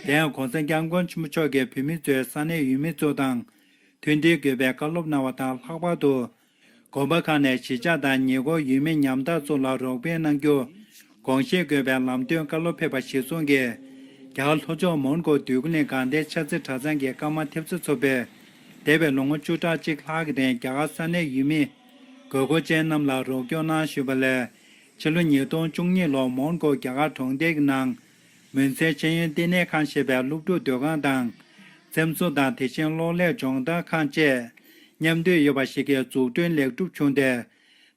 དེ་ཡང་༸གོང་ས་༸སྐྱབས་མགོན་ཆེན་པོ་མཆོག་གིས་བོད་མི་ཚོས་ས་གནས་ཡུལ་མི་ཚོ་དང་མཐུན་སྒྲིལ་དགོས་པའི་བཀའ་སློབ་གནང་བ་དང་། ལྷག་པར་དུ་དགོན་པ་ཁག་ནས་གཞིས་ཆགས་དང་ཉེ་འཁོར་ཡུལ་མི་ཉམ་ཐག་ཚོ་ལ་རོགས་ཕན་གནང་རྒྱུ་དགོངས་བཞེས་དགོས་པའི་ལམ་སྟོན་བཀའ་སློབ་ཕེབས་པ་གཞིར་བཟུང་གིས། རྒྱ་གར་ལྷོ་ཕྱོགས་མོན་གྷོ་འདོད་རྒུ་གླིང་དགའ་ལྡན་ཤར་རྩེ་གྲྭ་ཚང་གི་ཀརྨ་ཐེབས་རྩ་ཚོགས་པས་འདས་པའི་ལོ་ངོ་བཅུ་ཕྲག་གཅིག་ལྷག་གི་རིང་རྒྱ་གར་ས་གནས་ཡུལ་མི་དགོས་མཁོ་ཅན་རྣམས་ལ་རོགས་སྐྱོར་གནང་བཞིན་པ་ལས། ཕྱི་ལོ་ཉིས་སྟོང་བཅུ་གཉིས་ལོར་མོན་གྷོ་རྒྱ་གར་གྲོང་རྡལ་གྱི་ནང་། མུན་སེལ་ཤེས་ཡོན་བསྟི་གནས་ཁང་ཞེས་པའི་སློབ་ཕྲུག་སྡོད་ཁང་དང་། འཚེམ་བཟོ་དང་དེ་བཞིན་གློག་ཀླད་སྦྱོང་བརྡར་ཁང་བཅས་མཉམ་འདུས་ཡོད་པ་ཞིག་གི་འཛུགས་སྐྲུན་ལེགས་གྲུབ་བྱུང་སྟེ།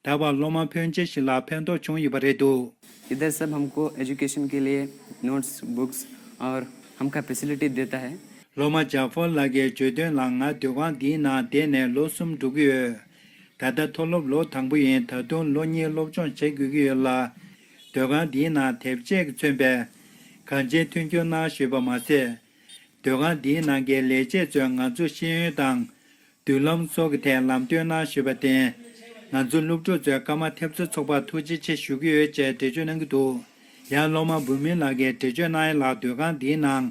ད་བར་སློབ་མ་ཕོན་ཆེ་ཞིག་ལ་ཕན་ཐོགས་བྱུང་ཡོད་པ་རེད་འདུག། इधर सब हमको एजुकेशन के लिए notes, books और हमका फैसिलिटी देता है। སློབ་མ་ཇཱ་ཧྥར་ལགས་ཀྱིས་བརྗོད་དོན་ལ། ང་སྡོད་ཁང་འདིའི་ནང་བསྡད་ནས་ལོ་གསུམ་འགྲོ་གི་ཡོད། ད་ལྟ་མཐོ་སློབ་ལོ་དང་པོ་ཡིན། ད་དུང་ལོ་གཉིས་སློབ་སྦྱོང་བྱེད་དགོས་ཀྱི་ཡོད་ལ། སྡོད་ཁང་འདིའི་ནང་དེབ་ཆས་ཀྱིས་མཚོན་པའི་གང་ཅིའི་མཐུན་འགྱུར་གནང་ཞུས་པ་མ་ཟད། སྡོད་ཁང་འདིའི་ནང་གི་ལས་བྱེད་ཚོས་ང་ཚོར་ཤེས་ཡོན་དང་མདུན་ལམ་སོགས་ཀྱི་ཐད་ལམ་སྟོན་གནང་ཞུས་པར་བརྟེན། ང་ཚོ་སློབ་ཕྲུག་ཚོས་ཀརྨ་ཐེབས་རྩ་ཚོགས་པར་ཐུགས་རྗེ་ཆེ་ཞུ་གི་ཡོད་ཅེས་འགྲེལ་བརྗོད་གནང་གི་འདུག། ཡང་སློབ་མ་བུད་མེད་ལགས་ཀྱིས་འགྲེལ་བརྗོད་གནང་ཡ་ལ། སྡོད་ཁང་འདིའི་ནང་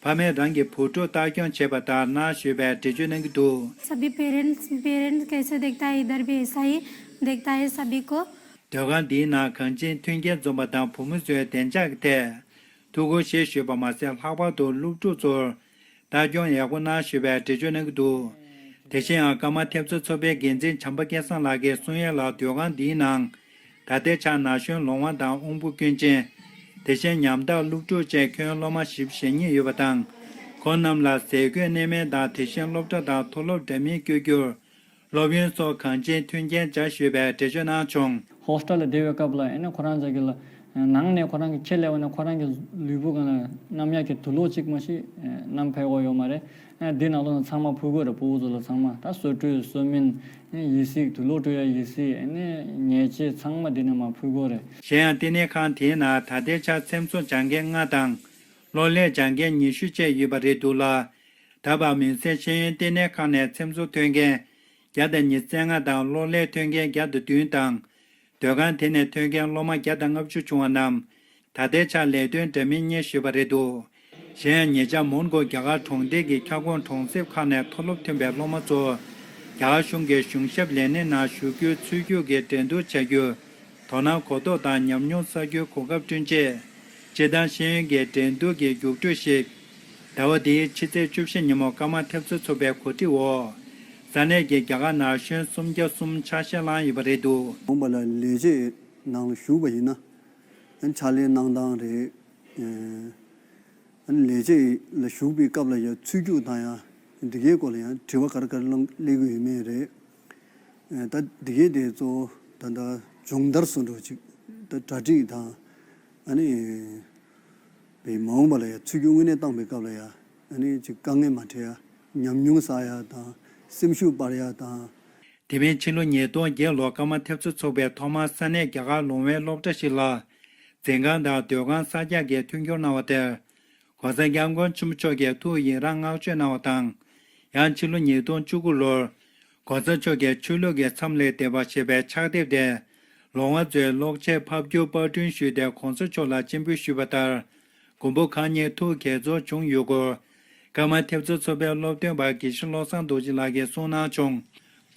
ཕ་མས་རང་གི་བུ་ཕྲུག་ལྟ་སྐྱོང་བྱས་པ་ལྟར་གནང་ཞུས་པའི་འགྲེལ་བརྗོད་གནང་གི་འདུག། सभी पेरेंट्स पेरेंट्स कैसे देखता है, इधर भी ऐसा ही देखता है सभी को। སྡོད་ཁང་འདིའི་ནང་གང་ཅིའི་མཐུན་རྐྱེན་འཛོམས་པ་དང་། བུ་མོ་ཚོའི་བདེ་འཇགས་ཀྱི་ཐད་ཐུགས་ཁུར་བཞེས་ཞུས་པ་མ་ཟད། ལྷག་པར་དུ་སློབ་ཕྲུག་ཚོར་ལྟ་སྐྱོང་ཡག་པོ་གནང་ཞུས་པའི་འགྲེལ་བརྗོད་གནང་གི་འདུག། དེ་བཞིན་ཡང་ཀརྨ་ཐེབས་རྩ་ཚོགས་པའི་འགན་འཛིན་བྱམས་པ་སྐལ་བཟང་ལགས་ཀྱིས་གསུང་ཡ་ལ། སྡོད་ཁང་འདིའི་ནང་ད་ལྟའི་ཆར་ན་གཞོན་ལོང་བ་དང་དབང་པོ་སྐྱོན་ཅན། དེ་བཞིན་ཉམ་ཐག་སློབ་ཕྲུག་བཅས་ཁྱོན་སློབ་མ་བཞི་བཅུ་ཞེ་གཉིས་ཡོད་པ་དང་། ཁོང་རྣམས་ལ་ཟས་གོས་གནས་མལ་དང་། དེ་བཞིན་སློབ་གྲྭ་དང་མཐོ་སློབ་འདྲ་མིན་བསྐྱོད་རྒྱུར་སློབ་ཡོན་སོགས་གང་ཅིའི་མཐུན་རྐྱེན་སྦྱར་ཞུས་པའི་འགྲེལ་བརྗོད་གནང་བྱུང་། ཧོ་སི་ཊེལ་ལ་བསྡད་པའི་སྐབས་ལ་ཨེ་ནི་ཁོ་རང་ཚོ་གི་ལ་ནང་ནས་ཁོ་རང་གི་ཁྱེར་སླེབས་པ་ནས་ཁོ་རང་གི་ལུས་པོ་སྒང་ལ་རྣམ་གཡག་གི་དུག་ལོག་གཅིག་མ་གཏོགས་བསྣམས་ཕེབས་དགོས་ཡོད་མ་རེད། ཨེ་འདི་ནང་ལོགས་ཚང་མ་ཕུལ་དགོས་རེད། ཕྲུ་གུ་ཚོ་ལ་ཚང་མ་ད་སོ་བཀྲུས་སོ་སྨན་ཡིབ་གཟུགས་དུག་ལོག་བཀྲུ་ཡ་ཡིབ་གཟུགས་ཨེ་ནི་ཉལ་ཆས་ཚང་མ་འདི་ནས་མར་ཕུལ་དགོས་རེད། གཞན་ཡང་བསྟི་གནས་ཁང་དེའི་ནང་ད་ལྟའི་ཆར་འཚེམ་བཟོ་སྦྱང་མཁན་ལྔ་དང་། གློག་ཀླད་སྦྱང་མཁན་ཉི་ཤུ་བཅས་ཡོད་པ་རེད་འདུག་ལ། ད་བར་མུན་སེལ་ཤེས་ཡོན་བསྟི་གནས་ཁང་ནས་འཚེམ་བཟོ་ཐོན་མཁན་བརྒྱ་དང་ཉི་ཤུ་རྩ་ལྔ་དང་། གློག་ཀླད་ཐོན་མཁན་བརྒྱ་དང་བདུན་དང་། སྡོད་ཁང་དེ་ནས་ཐོན་མཁན་སློབ་མ་བརྒྱ་དང་ལྔ་བཅུ་བྱུང་བ་རྣམས་ད་ལྟའི་ཆར་ལས་དོན་འདྲ་མིན་གཉེར་བཞིན་པ་རེད་འདུག། གཞན་ཡང་ཉེ་ཆར་མོན་གྷོ་རྒྱ་གར་གྲོང་རྡལ་གྱི་ཁྱབ་ཁོངས་གྲོང་གསེབ་ཁག་ནས་མཐོ་སློབ་ཐོན་པའི་སློབ་མ་ཚོ་རྒྱ་གར་གཞུང་གི་གཞུང་ཞབས་ལས་སྣེ་ནང་ཞུགས་རྒྱུའི་ཚུད་རྒྱུགས་ཀྱི་འགྲན་བསྡུར་བྱ་རྒྱུར། དོ་སྣང་གོ་རྟོགས་དང་ཉམས་མྱོང་བསགས་རྒྱུའི་གོ་སྐབས་བསྐྲུན་ཆེད། སྤྱིར་བཏང་ཤེས་ཡོན་གྱི་འགྲན་བསྡུར་གྱི་རྒྱུགས་སྤྲོད་ཞིག་ཟླ་བ་འདིའི་ཕྱི་ཚེས་བཅུ་བཞི་ཉིན་མོ་ཀརྨ་ཐེབས་རྩ་ཚོགས་པའི་གོ་སྒྲིག་འོག་ས་གནས་ཀྱི་རྒྱ་གར་ན་གཞོན་སུམ་བརྒྱ་གསུམ་ཆ་ཤས་བླངས་ཡོད་པ་རེད་འདུག། འོངས་པ་ལ་ལས་བྱེད་ནང་ལ་ཞུགས་པ་ཡིན་ན། ཕྱག་ལས་གནང་སྟངས་རེད། ཨ་ནི་ལས་བྱེད་ལ་ཞུགས་པའི་སྐབས་ལ་ཡང་ཚུད་རྒྱུགས་དང་ཡང་འདི་གའི་སྐོར་ལ་ཡང་དྲི་བ་ག་རེ་ག་རེ་སླེབས་ཀྱི་ཡོད་མེད་རེད། ཨ་ད་འདི་གའི་དེ་གཙོ་བོ་ད་ལྟ་སྦྱོང་བརྡར་སོགས་འདྲ་བོ་ཅིག་ད་གྲ་སྒྲིག་དང་ཨ་ནི་བའི་མ་འོངས་པ་ལ་ཡང་ཚུད་རྒྱུགས་དངོས་གནས་བཏང་པའི་སྐབས་ལ་ཡང་ཨ་ནི་ཅིག་དཀའ་ངལ་མ་འཕྲད་ཡ། ཉམས་མྱོང་བསགས་ཡ་དང་སེམས་ཤུགས་སྤར་ཡ་དང་ དེ་མིན་ཕྱི་ལོ་ཉིས་སྟོང་བརྒྱད་ལོར་ཀརྨ་ཐེབས་རྩ་ཚོགས་པས་ཐོག་མར་ས་གནས་རྒྱ་གར་ལུང་པའི་སློབ་གྲྭ་ཞིག་ལ་འཛིན་ཁང་དང་སྡོད་ཁང་གསར་རྒྱག་གི་མཐུན་འགྱུར་གནང་བ་དེར། ༸གོང་ས་༸སྐྱབས་མགོན་ཆེན་པོ་མཆོག་གིས་ཐུགས་ཡི་རངས་བསྔགས་བརྗོད་གནང་བ་དང་། ཡང་ཕྱི་ལོ་ཉིས་སྟོང་བཅུ་དགུ་ལོར་༸གོང་ས་མཆོག་གིས་ཆོས་ལུགས་ཀྱི་མཚམས་ལས་འདས་པ་ཞེས་པའི་ཕྱག་དེབ་དེ་ལོང་བ་མཛོད་ཀློག་ཆས་ཕབ་བསྒྱུར་པར་སྐྲུན་ཞུས་ཏེ་༸གོང་ས་མཆོག་ལ་སྤྱན་འབུལ་ཞུས་པ་ལྟར། མགོན་པོ་གང་ཉིད་ཐུགས་དགྱེས་ཚོར་བྱུང་ཡོད་སྐོར། ཀརྨ་ཐེབས་རྩ་ཚོགས་པའི་སློབ་སྟོན་པ་དགེ་བཤེས་བློ་བཟང་རྡོ་རྗེ་ལགས་ཀྱིས་གསུངས་གནང་བྱུང་།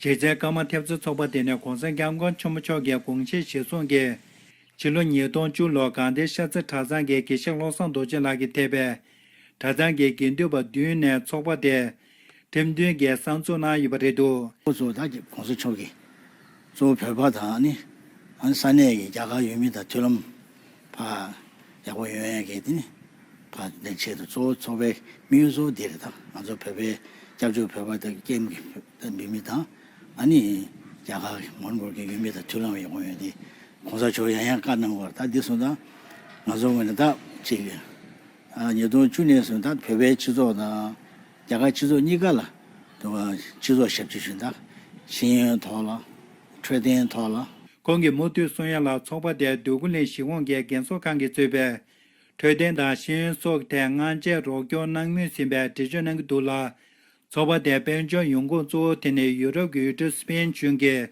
གཞི་རྩའི་ཀརྨ་ཐེབས་རྩ་ཚོགས་པ་དེ་ནི་༸གོང་ས་༸སྐྱབས་མགོན་ཆེན་པོ་མཆོག་གི་དགོངས་བཞེད་གཞིར་བཟུང་གིས། ཕྱི་ལོ་ཉིས་སྟོང་བཅུ་ལོར་དགའ་ལྡན་ཤར་རྩེ་གྲྭ་ཚང་གི་དགེ་བཤེས་བློ་བཟང་རྡོ་རྗེ་ལགས་ཀྱིས་ཕེབས་པའི་གྲྭ་ཚང་གི་དགེ་འདུན་པ་བདུན་ནས་ཚོགས་པ་དེ་ཁྲིམས་མཐུན་གྱི་གསར་འཛུགས་གནང་ཡོད་པ་རེད་འདུག་ཁོ་ཚོ་ད་༸གོང་ས་མཆོག་གིས་གཙོ་བོ་བོད་པ་དང་ནི་ཨ་ནི་ས་གནས་ཀྱི་རྒྱ་གར་ཡུལ་མི་དང་མཐུན་ལམ་ཕར་ཡག་པོ་ཡོང་ཡས་ཀྱི་དེ་ནི་ཕར་དེ་ཆེད་དུ་གཙོ་བོ་ཚོགས་པའི་དམིགས་ཡུལ་གཙོ་བོ་དེ་རེད། ད་ང་ཚོ་བོད་པའི་སྐྱབས་བཅོལ་བོད་པ་དང་ཀེམ་གྱི་བོད་མི་དང་ཨ་ནི་རྒྱ་གར་མོན་གྷོ་གི་ཡུལ་མི་དང་མཐུན་ལམ་ཡག་པོ་ཡོང་དེ་༸གོང་ས་མཆོག་ཡང་ཡང་བཀའ་གནང་བར་ད་འདི་སོང་ཙང་ང་ཚོ་ངོས་ནས་ད་ཅིག་ཨ་ཉིས་སྟོང་བཅུ་ནས་བཟུང་ད་བོད་པའི་སྤྱི་ཚོགས་དང་རྒྱ་གར་སྤྱི་ཚོགས་གཉིས་ཀ་ལ་དུ་སྤྱི་ཚོགས་ཞབས་ཕྱི་ཞུ་ད་ཤེས་ཡོན་ཐོག་ལ་འཕྲོད་བསྟེན་ཐོག་ལ། ཁོང་གིས་མུ་མཐུད་གསུང་ཡ་ལ་ཚོགས་པ་དེ་འདོད་རྒུ་གླིང་གཞིས་ཁོངས་ཀྱི་རྒན་གསོ་ཁང་གིས་གཙོས་པའི་འཕྲོད་བསྟེན་དང་ཤེས་ཡོན་སོགས་ཐད་སྔ་རྗེས་རོགས་སྐྱོར་གནང་མུས་ཟིན་པའི་འགྲེལ་བརྗོད་གནང་གི་འདུག་ལ། ཚོགས་པ་དེའི་དཔལ་འབྱོར་ཡོང་ཁུངས་གཙོ་བོ་དེ་ནི་ཡུ་རོབ་ཀྱི་ཡུལ་གྲུ་སི་པེན་གཞུང་གིས་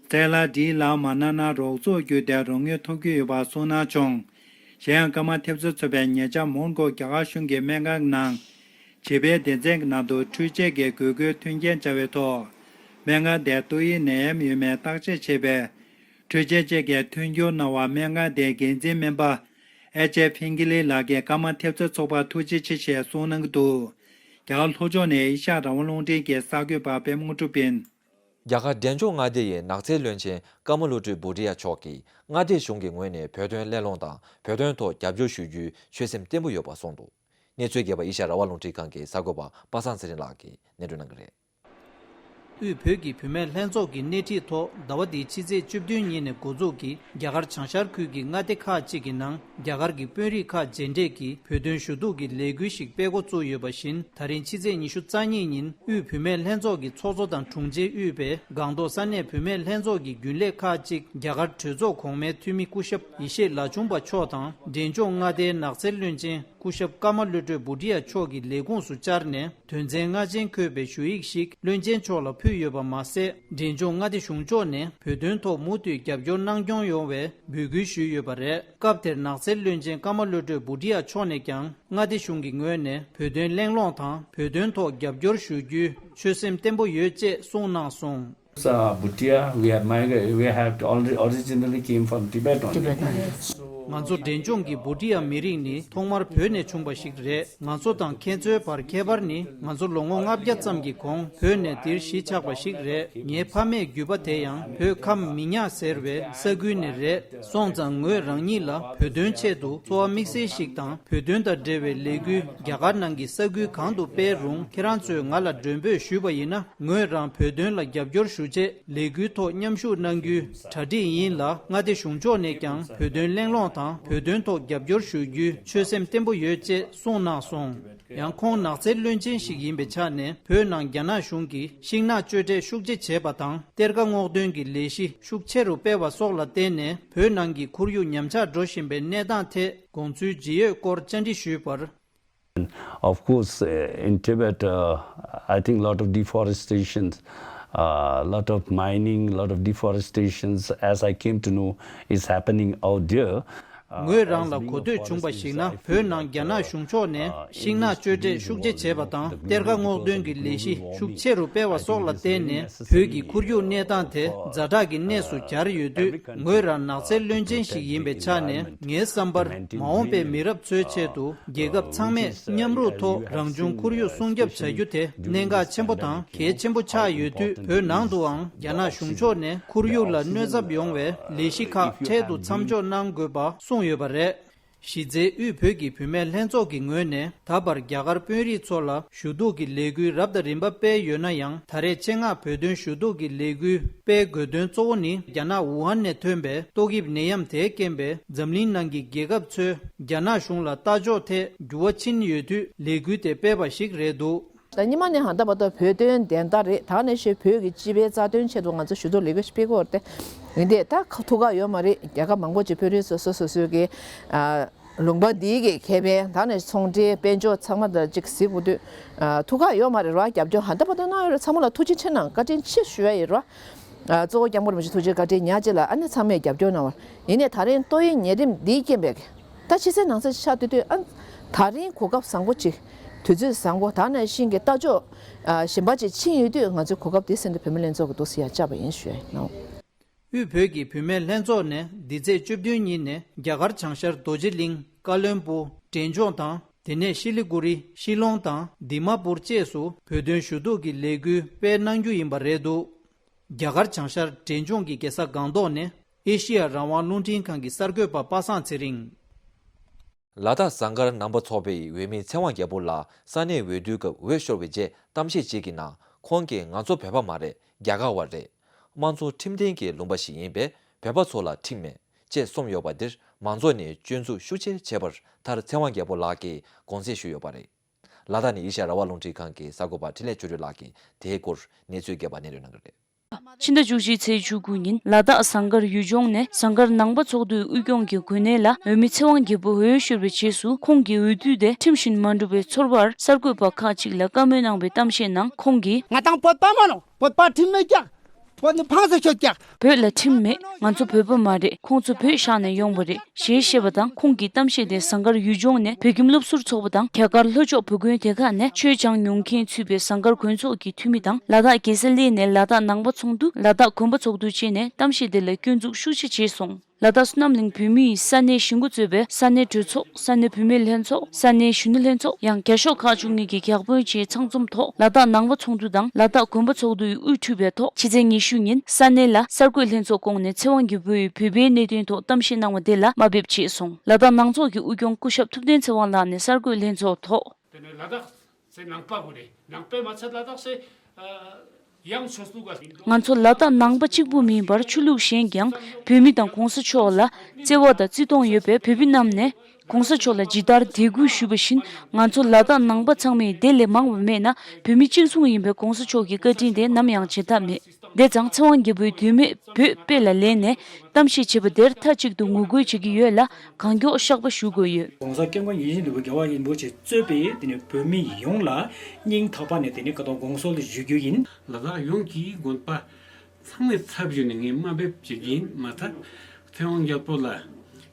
སེ་ལ་ཌི་ལ་མ་ན་ན་རོགས་ཚོགས་བརྒྱུད་དེ་རོགས་དངུལ་ཐོབ་ཀྱི་ཡོད་པ་གསུངས་གནང་བྱུང་། གཞན་ཡང་ཀརྨ་ཐེབས་རྩ་ཚོགས་པས་ཉེ་ཆར་མོན་གྷོ་རྒྱ་གར་གཞུང་གི་སྨན་ཁང་ནང་བྱིས་པའི་སྡེ་ཚན་གྱི་ནང་དུ་འཕྲུལ་ཆས་ཀྱི་དགོས་མཁོའི་མཐུན་རྐྱེན་སྦྱར་བའི་ཐོག་སྨན་ཁང་དེར་ཏོག་དབྱིབས་ནད་ཡམས་ཡོད་མེད་བརྟག་དཔྱད་བྱེད་པའི་འཕྲུལ་ཆས་བཅས་ཀྱི་མཐུན་འགྱུར་གནང་བར་སྨན་ཁང་དེའི་འགན་འཛིན་སྨན་པ་ཨེ་ཅེ་ཕིང་ཀི་ལི་ལགས་ཀྱིས་ཀརྨ་ཐེབས་རྩ་ཚོགས་པར་ཐུགས་རྗེ་ཆེ་ཞེས་གསུངས་གནང་གི་འདུག་རྒྱ་གར་ལྷོ་ཕྱོགས་ནས་ཨེ་ཤ་ཡ་རང་དབང་རླུང་འཕྲིན་གྱི་གསར་འགོད་པ་པད་མ་དངོས་གྲུབ་ཡིན། རྒྱ་གར་འབྲས་ལྗོངས་མངའ་སྡེ་ཡི་ནགས་ཚལ་བློན་ཆེན་ཀརྨ་བློ་གྲོས་བྷུ་ཏི་ཡ་མཆོག་གིས་མངའ་སྡེ་གཞུང་གི་ངོས་ནས་བོད་དོན་གླེང་སློང་དང་བོད་དོན་ཐོག་རྒྱབ་སྐྱོར་ཞུ་རྒྱུའི་ཆོད་སེམས་བརྟན་པོ་ཡོད་པ་གསུངས་འདུག་གནས་ཚུལ་རྒྱས་པ་ཨེ་ཤ་ཡ་རང་དབང་རླུང་འཕྲིན་ཁང་གི་གསར་འགོད་པ་པ་སངས་ཚེ་རིང་ལགས་ཀྱིས་སྙན་སྒྲོན་གནང་གི་རེད། དབུས་བོད་ཀྱི་བུད་མེད་ལྷན་ཚོགས་ཀྱི་སྣེ་ཁྲིད་ཐོག་ཟླ་བ་འདིའི་ཕྱི་ཚེས་བཅུ་བདུན་ཉིན་ནས་འགོ་འཛུགས་ཀྱིས་རྒྱ་གར་བྱང་ཤར་ཁུལ་གྱི་མངའ་སྡེ་ཁག་ཅིག་གི་ནང་རྒྱ་གར་གྱི་དཔོན་རིགས་ཁག་མཇལ་འཕྲད་ཀྱིས་བོད་དོན་ཞུ་གཏུག་གི་ལས་འགུལ་ཞིག་སྤེལ་འགོ་བཙུགས་ཡོད་པ་བཞིན། ད་རིང་ཕྱི་ཚེས་ཉི་ཤུ་རྩ་གཉིས་ཉིན་དབུས་བུད་མེད་ལྷན་ཚོགས་ཀྱི་ཚོགས་གཙོ་དང་དྲུང་ཆེ་དབུས་པའི་སྒང་ཏོག་ས་གནས་བུད་མེད་ལྷན་ཚོགས་ཀྱི་རྒྱུན་ལས་ཁག་ཅིག་རྒྱ་གར་གྲོས་ཚོགས་གོང་མའི་འཐུས་མི་སྐུ་ཞབས་ཡེ་ཤེས་ལ་ཆུང་པ་མཆོག་དང་འབྲས་ལྗོངས་མངའ་སྡེའི་ནགས་ཚལ་བློན་ཆེན་སྐུ་ཞབས་ཀརྨ་བློ་གྲོས་བྷུ་ཏི་ཡ་མཆོག་གི་ལས་ཁུངས་སུ་བཅར་ནས། དོན་ཚན་ལྔ་ཅན་འཁོད་པའི་ཞུ་ཡིག་ཞིག་བློན་ཆེན་མཆོག་ལ་ཕུལ་ཡོད་པ་མ་ཟད། འབྲས་ལྗོངས་མངའ་སྡེ་གཞུང་ཕྱོགས་ནས་བོད་དོན་ཐོག་མུ་མཐུད་རྒྱབ་སྐྱོར་གནང་སྐྱོང་ཡོང་བའི་འབོད་སྐུལ་ཞུས་ཡོད་པ་རེད། སྐབས་དེར་ནགས་ཚལ་བློན་ཆེན་ཀརྨ་བློ་གྲོས་བྷུ་ཏི་ཡ་མཆོག་ནས་ཀྱང་མངའ་སྡེ་གཞུང་གི་ངོས་ནས་བོད་དོན་གླེང་སློང་དང་བོད་དོན་ཐོག་རྒྱབ་སྐྱོར་ཞུ་རྒྱུའི་ཆོད་སེམས་བརྟན་པོ་ཡོད་ཅེས་གསུངས་གནང་སོང་། Uh, Bhutia, we have migra- we have already originally came from Tibet only. Tibet. So ང་ཚོ་འབྲས་ལྗོངས་ཀྱི་བྷུ་ཏི་ཡ་མི་རིགས་ནི་ཐོག་མར་བོད་ནས་བྱུང་བ་ཞིག་རེད། ང་ཚོ་དང་ཁྱེད་ཚོའི་བར་ཁྱད་པར་ནི་ང་ཚོ་ལོ་ངོ་ལྔ་བརྒྱ་ཙམ་གྱི་གོང་བོད་ནས་འདིར་གཞིས་ཆགས་པ་ཞིག་རེད། ངའི་ཕ་མེས་རྒྱུད་པ་དེ་ཡང་བོད་ཁམས་མི་ཉག་ཟེར་བའི་ས་ཁུལ་ནས་རེད། སོང་ཙང་ངོས་རང་ཉིད་ལ་བོད་དོན་ཆེད་དུ་འཚོ་བ་དམིགས་བསལ་ཞིག་དང་བོད་དོན་དང་འབྲེལ་བའི་ལས་འགུལ་རྒྱ་གར་ནང་གི་ས་ཁུལ་གང་དུ་སྤེལ་རུང་ཁྱེད་རང་ཚོས་ང་ལ་མགྲོན་འབོད་ཞུས་པ་ཡིན་ན། ངོས་རང་བོད་དོན་ལ་རྒྱབ་སྐྱོར་ཞུ་ཆེད་ལས་འགུལ་ཐོག་མཉམ་ཞུགས་གནང་རྒྱུའི་གྲ་སྒྲིག་ཡིན་ལ། མངའ་སྡེ་གཞུང་ཕྱོགས་ནས་ཀྱང་བོད་དོན་གླེང་སློང་དང་བོད་དོན་ཐོག་རྒྱབ་སྐྱོར་ཞུ་རྒྱུའི་ཆོད་སེམས་བརྟན་པོ་ཡོད་ཅེས་གསུངས་གནང་སོང་། ཡང་ཁོང་ནགས་ཚལ་བློན་ཆེན་ཞིག་ཡིན་པའི་ཆ་ནས། བོད་ནང་རྒྱ་ནག་གཞུང་གིས་ཤིང་ནགས་གཅོད་འབྲེག་ཤུགས་ཆེ་བྱས་པ་དང་། གཏེར་ཁ་སྔོག་འདོན་གྱི་ལས་གཞི་ཤུགས་ཆེ་རུ་སྤེལ་བ་སོགས་ལ་བརྟེན་ནས། བོད་ནང་གི་ཁོར་ཡུག་ཉམས་ཆག་འགྲོ་བཞིན་པའི་གནས་སྟངས་ཐད་དགོངས་ཚུལ་ཇི་ཡོད་སྐོར་བཅར་འདྲི་ཞུས་པར། Of course, uh, in Tibet, uh, I think lot of deforestation, uh, lot of mining, lot of deforestations, as I came to know, is happening out there. Uh, ངོས་རང་ལ་གོ་ཐོས་བྱུང་བ་ཞིག་ན། བོད་ནང་རྒྱ་ནག་གཞུང་ཕྱོགས་ནས་ཤིང་ནགས་གཅོད་འབྲེག་ཤུགས་ཆེ་བྱས་པ་དང་། གཏེར་ཁ་སྔོག་འདོན་གྱི་ལས་གཞི་ཤུགས་ཆེ་རུ་སྤེལ་བ་སོགས་ལ་བརྟེན་ནས། བོད་ཀྱི་ཁོར་ཡུག་གནས་སྟངས་དེ་ཛ་དྲག་གི་གནས་སུ་གྱར་ཡོད་དུས། ངོས་རང་ནགས་ཚལ་བློན་ཆེན་ཞིག་ཡིན་པའི་ཆ་ནས། ངའི་བསམ་པར་མ་འོངས་པའི་མི་རབས་ཚོའི་ཆེད་དུ་རྒྱལ་ཁབ་ཚང་མས་མཉམ་རུབ་ཐོག་རང་བྱུང་ཁོར་ཡུག་སྲུང་སྐྱོབ་བྱ་རྒྱུ་དེ་གནད་འགག་ཆེན་པོ་དང་གལ་ཆེན་པོ་ཆགས་ཡོད་དུས། བོད་ནང་དུའང་རྒྱ་ནག་གཞུང་ཕྱོགས་ནས་ཁོར་ཡུག་ལ་གནོད་ཚབས་ཡོང་བའི་ལས་གཞི་ཁག་འཕྲལ་དུ་མཚམས་འཇོག་གནང་དགོས་པ་གསུངས་ཡོད་པ་རེད། གཞི་རྩའི་དབུས་བོད་ཀྱི་བུད་མེད་ལྷན་ཚོགས་ཀྱི་ངོས་ནས། ད་བར་རྒྱ་གར་དཔོན་རིགས་ཚོ་ལ་ཞུ་གཏུག་གི་ལས་འགུལ་རབ་དང་རིམ་པ་སྤེལ་ཡོད་ན་ཡང་། ད་རེས་ཆེད་མངགས་བོད་དོན་ཞུ་གཏུག་གི་ལས་འགུལ་སྤེལ་དགོས་དོན་གཙོ་བོ་ནི། རྒྱ་ནག་ཝུ་ཧན་ནས་ཐོན་པའི་ཏོག་དབྱིབས་ནད་ཡམས་དེའི་རྐྱེན་པས། འཛམ་གླིང་ནང་གི་རྒྱལ་ཁབ་ཚོས་རྒྱ་ནག་གཞུང་ལ་ལྟ་ཕྱོགས་ཐད་འགྱུར་བ་ཕྱིན་ཡོད་དུས། ལས་འགུལ་དེ་སྤེལ་བ་ཞིག་རེད་འདུག་ད་སྔོན་མ་ནས་ཧང་ད་བར་དུ་བོད་དོན་བདེན་མཐའ་རེད། ད་ནས་ཤོད་བོད་ཀྱི་སྤྱི་པའི་རྩ་དོན་ཆེད་དུ་ང་ཚོ་ཞུ་གཏུག་ལས་འགུལ་ཞིག་སྤེལ་དགོས་རེད་དེ། ཡིན་དེ་ད་ཁ་ཐུག་ཁག་ཡོད་མ་རེད། རྒྱལ་ཁབ་མང་པོ་ཅིག་བོད་རིགས་སོ་སོ་སོ་སོའི་གི་ཨ་ལུང་པ་འདིའི་གི་ཁེ་ཕན། ད་ནས་ཚོང་འབྲེལ་དཔལ་འབྱོར་ཚང་མ་ད་ཅིག་གཟིགས་དགོས་དུས་ཨ་ཐུག་ཁག་ཡོད་མ་རེད་ར། རྒྱབ་སྐྱོར་ཧང་ད་བར་དུ་གནང་ཡོད་རེད། ཚང་མ་ལ་ཐུགས་རྗེ་ཆེ་གནང་། བཀའ་དྲིན་ཆེ་ཞུ་ཡ་ཡིན་ར། ཨ་གཙོ་བོ་སྐྱབས་མགོན་རིན་པོ་ཆེ་ཐུགས་རྗེ་བཀའ་དྲིན་ཉག་གཅིག་ལ་ཨ་ནི་ཚང་མས་རྒྱབ་སྐྱོར་གནང་བ་ཡིན་ནས། ད་རིང་ཏོག་དབྱིབས་ནད་རིམས་འདིའི་རྐྱེན་པས་ད་ཕྱི་གསལ་ནང་གསལ་ཆགས་དུས་དུས་ཨ་ད་རིང་གོ་སྐབས་བཟང་པོ་ཅིག་དུས་ཚོད་བཟང་པོ། ད་ནང་བཞིན་གྱི་ལྟ་ཕྱོགས་ཨ་གཞན་པ་ཅིག་ཕྱིན་ཡོད་དུས་ང་ཚོའི་གོ་སྐབས་དེ་སེམས་ཏེ་བུད་མེད་ལྷན་ཚོགས་ཀྱི་འདུག་སེ་ཡར་བཅར་བ་ཡིན་ཞུ་ཡ་ཡིན་ནོ། དབུས་བོད་ཀྱི་བུད་མེད་ལྷན་ཚོགས་ནས་འདི་ཚེས་བཅུ་བདུན་ཉིན་ནས་རྒྱ་གར་བྱང་ཤར་རྡོ་རྗེ་གླིང་། ཀ་བློན་སྦུག་འབྲས་ལྗོངས་དང་། དེ་ནས་ཤི་ལི་གུ་རི། ཤི་ལོང་དང་དི་མ་པུར་བཅས་སུ་བོད་དོན་ཞུ་གཏུག་གི་ལས་འགུལ་སྤེལ་གནང་རྒྱུ་ཡིན་པ་རེད་འདུག་རྒྱ་གར་བྱང་ཤར་འབྲས་ལྗོངས་ཀྱི་རྒྱལ་ས་སྒང་ཏོག་ནས་ཨེ་ཤི་ཡ་རང་དབང་རླུང་འཕྲིན་ཁང་གི་གསར་འགོད་པ་པ་སངས་ཚེ་རིང་། ལ་དྭགས་ཟངས་དཀར་ནང་པ་ཚོགས་པའི་འོས་མི་ཚེ་དབང་རྒྱལ་པོ་ལགས་ས་གནས་འོས་བསྡུའི་སྐབས་འོས་ཤོར་བའི་རྗེས་གཏམ་བཤད་ཅིག་གི་ནང་ཁོང་གིས་ང་ཚོ་བོད་པ་མ་རེད། རྒྱ་གར་བ་རེད། དམངས་གཙོ་ཁྲིམས་ལྡན་གྱི་ལུང་པ་ཞིག་ཡིན་པས་བོད་པ་ཚོ་ལ་ཁྲིམས་མེད་ཅེས་གསུངས་ཡོད་པ་འདིར་མང་ཚོགས་ནས་སྐྱོན་འཛུགས་ཤུགས་ཆེ་བྱས་པར་མཐར་ཚེ་དབང་རྒྱལ་པོ་ལགས་ཀྱིས་དགོངས་སེལ་ཞུས་ཡོད་པ་རེད། ལ་དྭགས་ནས་ཨེ་ཤ་ཡ་རང་དབང་རླུང་འཕྲིན་ཁང་གི་གསར་འགོད་པ་འཕྲིན་ལས་ཆོས་སྒྲོན་ལགས་ཀྱིས་དེའི་སྐོར་གནས་ཚུལ་རྒྱས་པ་སྙན་སྒྲོན་གནང་གི་རེད། ཕྱི་ཟླ་བཅུ་གཅིག་ཚེས་བཅུ་དགུ་ཉིན་ལ་དྭགས་ཟངས་དཀར་ཡུལ་ལྗོངས་ནས་ཟངས་དཀར་ནང་པ་ཚོགས་འདུའི་དབུས་སྐྱོང་གི་གོ་གནས་ལ་འོས་མི་ཚེ་དབང་རྒྱལ་པོ་འོས་ཤོར་བའི་རྗེས་སུ་ཁོང་གི་འོས་བསྡུ་དེ་ཁྲིམས་བཞིན་མ་འགྲུབ་པའི་ཚོར་བར་གསར་འགོད་པ་ཁག་ཅིག་ལ་བཀའ་མོལ་གནང་བའི་གཏམ་བཤད་ནང་ཁོང་གིས། ང་དང་བོད་པ་མ་ནོ། བོད་པ་ཁྲིམས་མེད་ཀྱག་བོད་ནི་ཕངས་སུ་ཆོད་ཀྱག་བོད་ལ་ཁྲིམས་མེད། ང་ཚོ་བོད་པ་མ་རེད། ཁོང་ཚོ་བོད་བཞག་ནས་ཡོང་བ་རེད། ཞེས་བཤད་པ་དང་ཁོང་གི་གཏམ་བཤད་དེ་ཟངས་དཀར་ཡུལ་ལྗོངས་ནས་བོད་ཁྱིམ་སློབ་ཟུར་ཚོགས་པ་དང་རྒྱ་གར་ལྷོ་ཕྱོགས་བོད་དགོན་སྡེ་ཁག་ནས་ཆོས་སྦྱང་མྱོང་མཁན་ཚུད་པའི་ཟངས་དཀར་དགོན་ཚོགས་ཀྱི་འཐུས་མི་དང་ལ་དྭགས་རྒྱལ་ས་གླེ་ནས་ལ་དྭགས་ནང་པ་ཚོགས་འདུ་ལ་དྭགས་དགོན་པ་ཚོགས་འདུ་བཅས་ནས་གཏམ་བཤད་དེ་ལ་སྐྱོན་འཛུགས་ཤུགས་ཆེ་བྱས་སོང་། ལ་དྭགས་སོ་ནམ་གླིང་བོད་མིའི་ས་གནས་གཞིས་འགོ་གཙོས་པའི་ས་གནས་གྲོས་ཚོགས། ས་གནས་བུད་མེད་ལྷན་ཚོགས། ས་གནས་གཞོན་ནུ་ལྷན་ཚོགས། ཡང་རྒྱ་ཤོག་ཁག་བཅུ་གཉིས་ཀྱི་བརྒྱ་དཔོན་བཅས་ཚང་འཛོམས་ཐོག་ལ་དྭགས་ནང་པ་ཚོགས་འདུ་དང་ལ་དྭགས་དགོན་པ་ཚོགས་འདུའི་དབུས་འཁྲུས་པའི་ཐོག་ཕྱི་ཚེས་ཉི་ཤུ་ཉིན་ས་གནས་ལ་གསར་འགོད་ལྷན་ཚོགས་བསྐོངས་ནས་ཚེ་དབང་རྒྱལ་པོའི་བོད་པའི་གནད་དོན་ཐོག་གཏམ་བཤད་གནང་བ་དེ་ལ་དམའ་འབེབས་བྱས་སོང་། ལ་དྭགས་ནང་ཚོགས་ཀྱི་དབུས་སྐྱོང་སྐུ་ཞབས་ཐུབ་བསྟན་ཚེ་དབང་ལགས་ནས་གསར་འགོད་ལྷན་ཚོགས་ཐོག་དེ་ནས་ལ་དྭགས་སེ་ནང་པ་གུ་རེ་ནང་པའི་མ་ཚད་ལ་དྭགས་སེ་ཡང་ཆོས་ལུགས་ག་ང་ཚོ་ལ་དྭགས་ནང་པ་གཅིག་པུ་མིན་པར་ཆོས་ལུགས་གཞན་ཀྱང་བོད་མི་དང་གོང་ས་མཆོག་ལ་བརྩེ་བ་དང་བརྩི་མཐོང་ཡོད་པས་བོད་མི་རྣམས་ནས་གོང་ས་མཆོག་ལ་ཇི་ལྟར་དད་གུས་ཞུས་པ་བཞིན་ང་ཚོ་ལ་དྭགས་ནང་པ་ཚང་མས་དེ་ལས་མང་བ་མེད་ན་བོད་མི་གཅིག་མཚུངས་ཡིན་པའི་གོང་ས་མཆོག་གི་བཀའ་དྲིན་དེ་ནམ་ཡང་བརྗེད་ཐབས་མེད། དེ་ཙང་ཚེ་དབང་རྒྱལ་པོའི་དུས་མེད་བོད་དཔེ་ལ་ལེན་ནས་གཏམ་བཤད་བྱེད་པ་དེར་མཐའ་གཅིག་ཏུ་ངོ་རྒོལ་བྱེད་ཀྱི་ཡོད་ལ་གང་མགྱོགས་བཤགས་པ་ཞུ་དགོས་ཡོད། ༸གོང་ས་སྐྱབས་མགོན་ཡིད་བཞིན་ནོར་བུ་རྒྱལ་བ་རིན་པོ་ཆེ་གཙོས་པའི་དེ་ནས་བོད་མི་ཡོངས་ལ་སྙིང་ཐག་པ་ནས་དེ་ནས་ཀ་དོག་དགོངས་གསོལ་ཞུ་རྒྱུ་ཡིན། ལ་དྭགས་ཡོངས་ཀྱི་དགོན་པ་ཚང་མའི་ཚབ་ཞུས་ནས་ངས་དམའ་འབེབས་བྱེད་ཀྱི་ཡིན། མ་ཚད་ཚེ་དབང་རྒྱལ་པོ་ལ་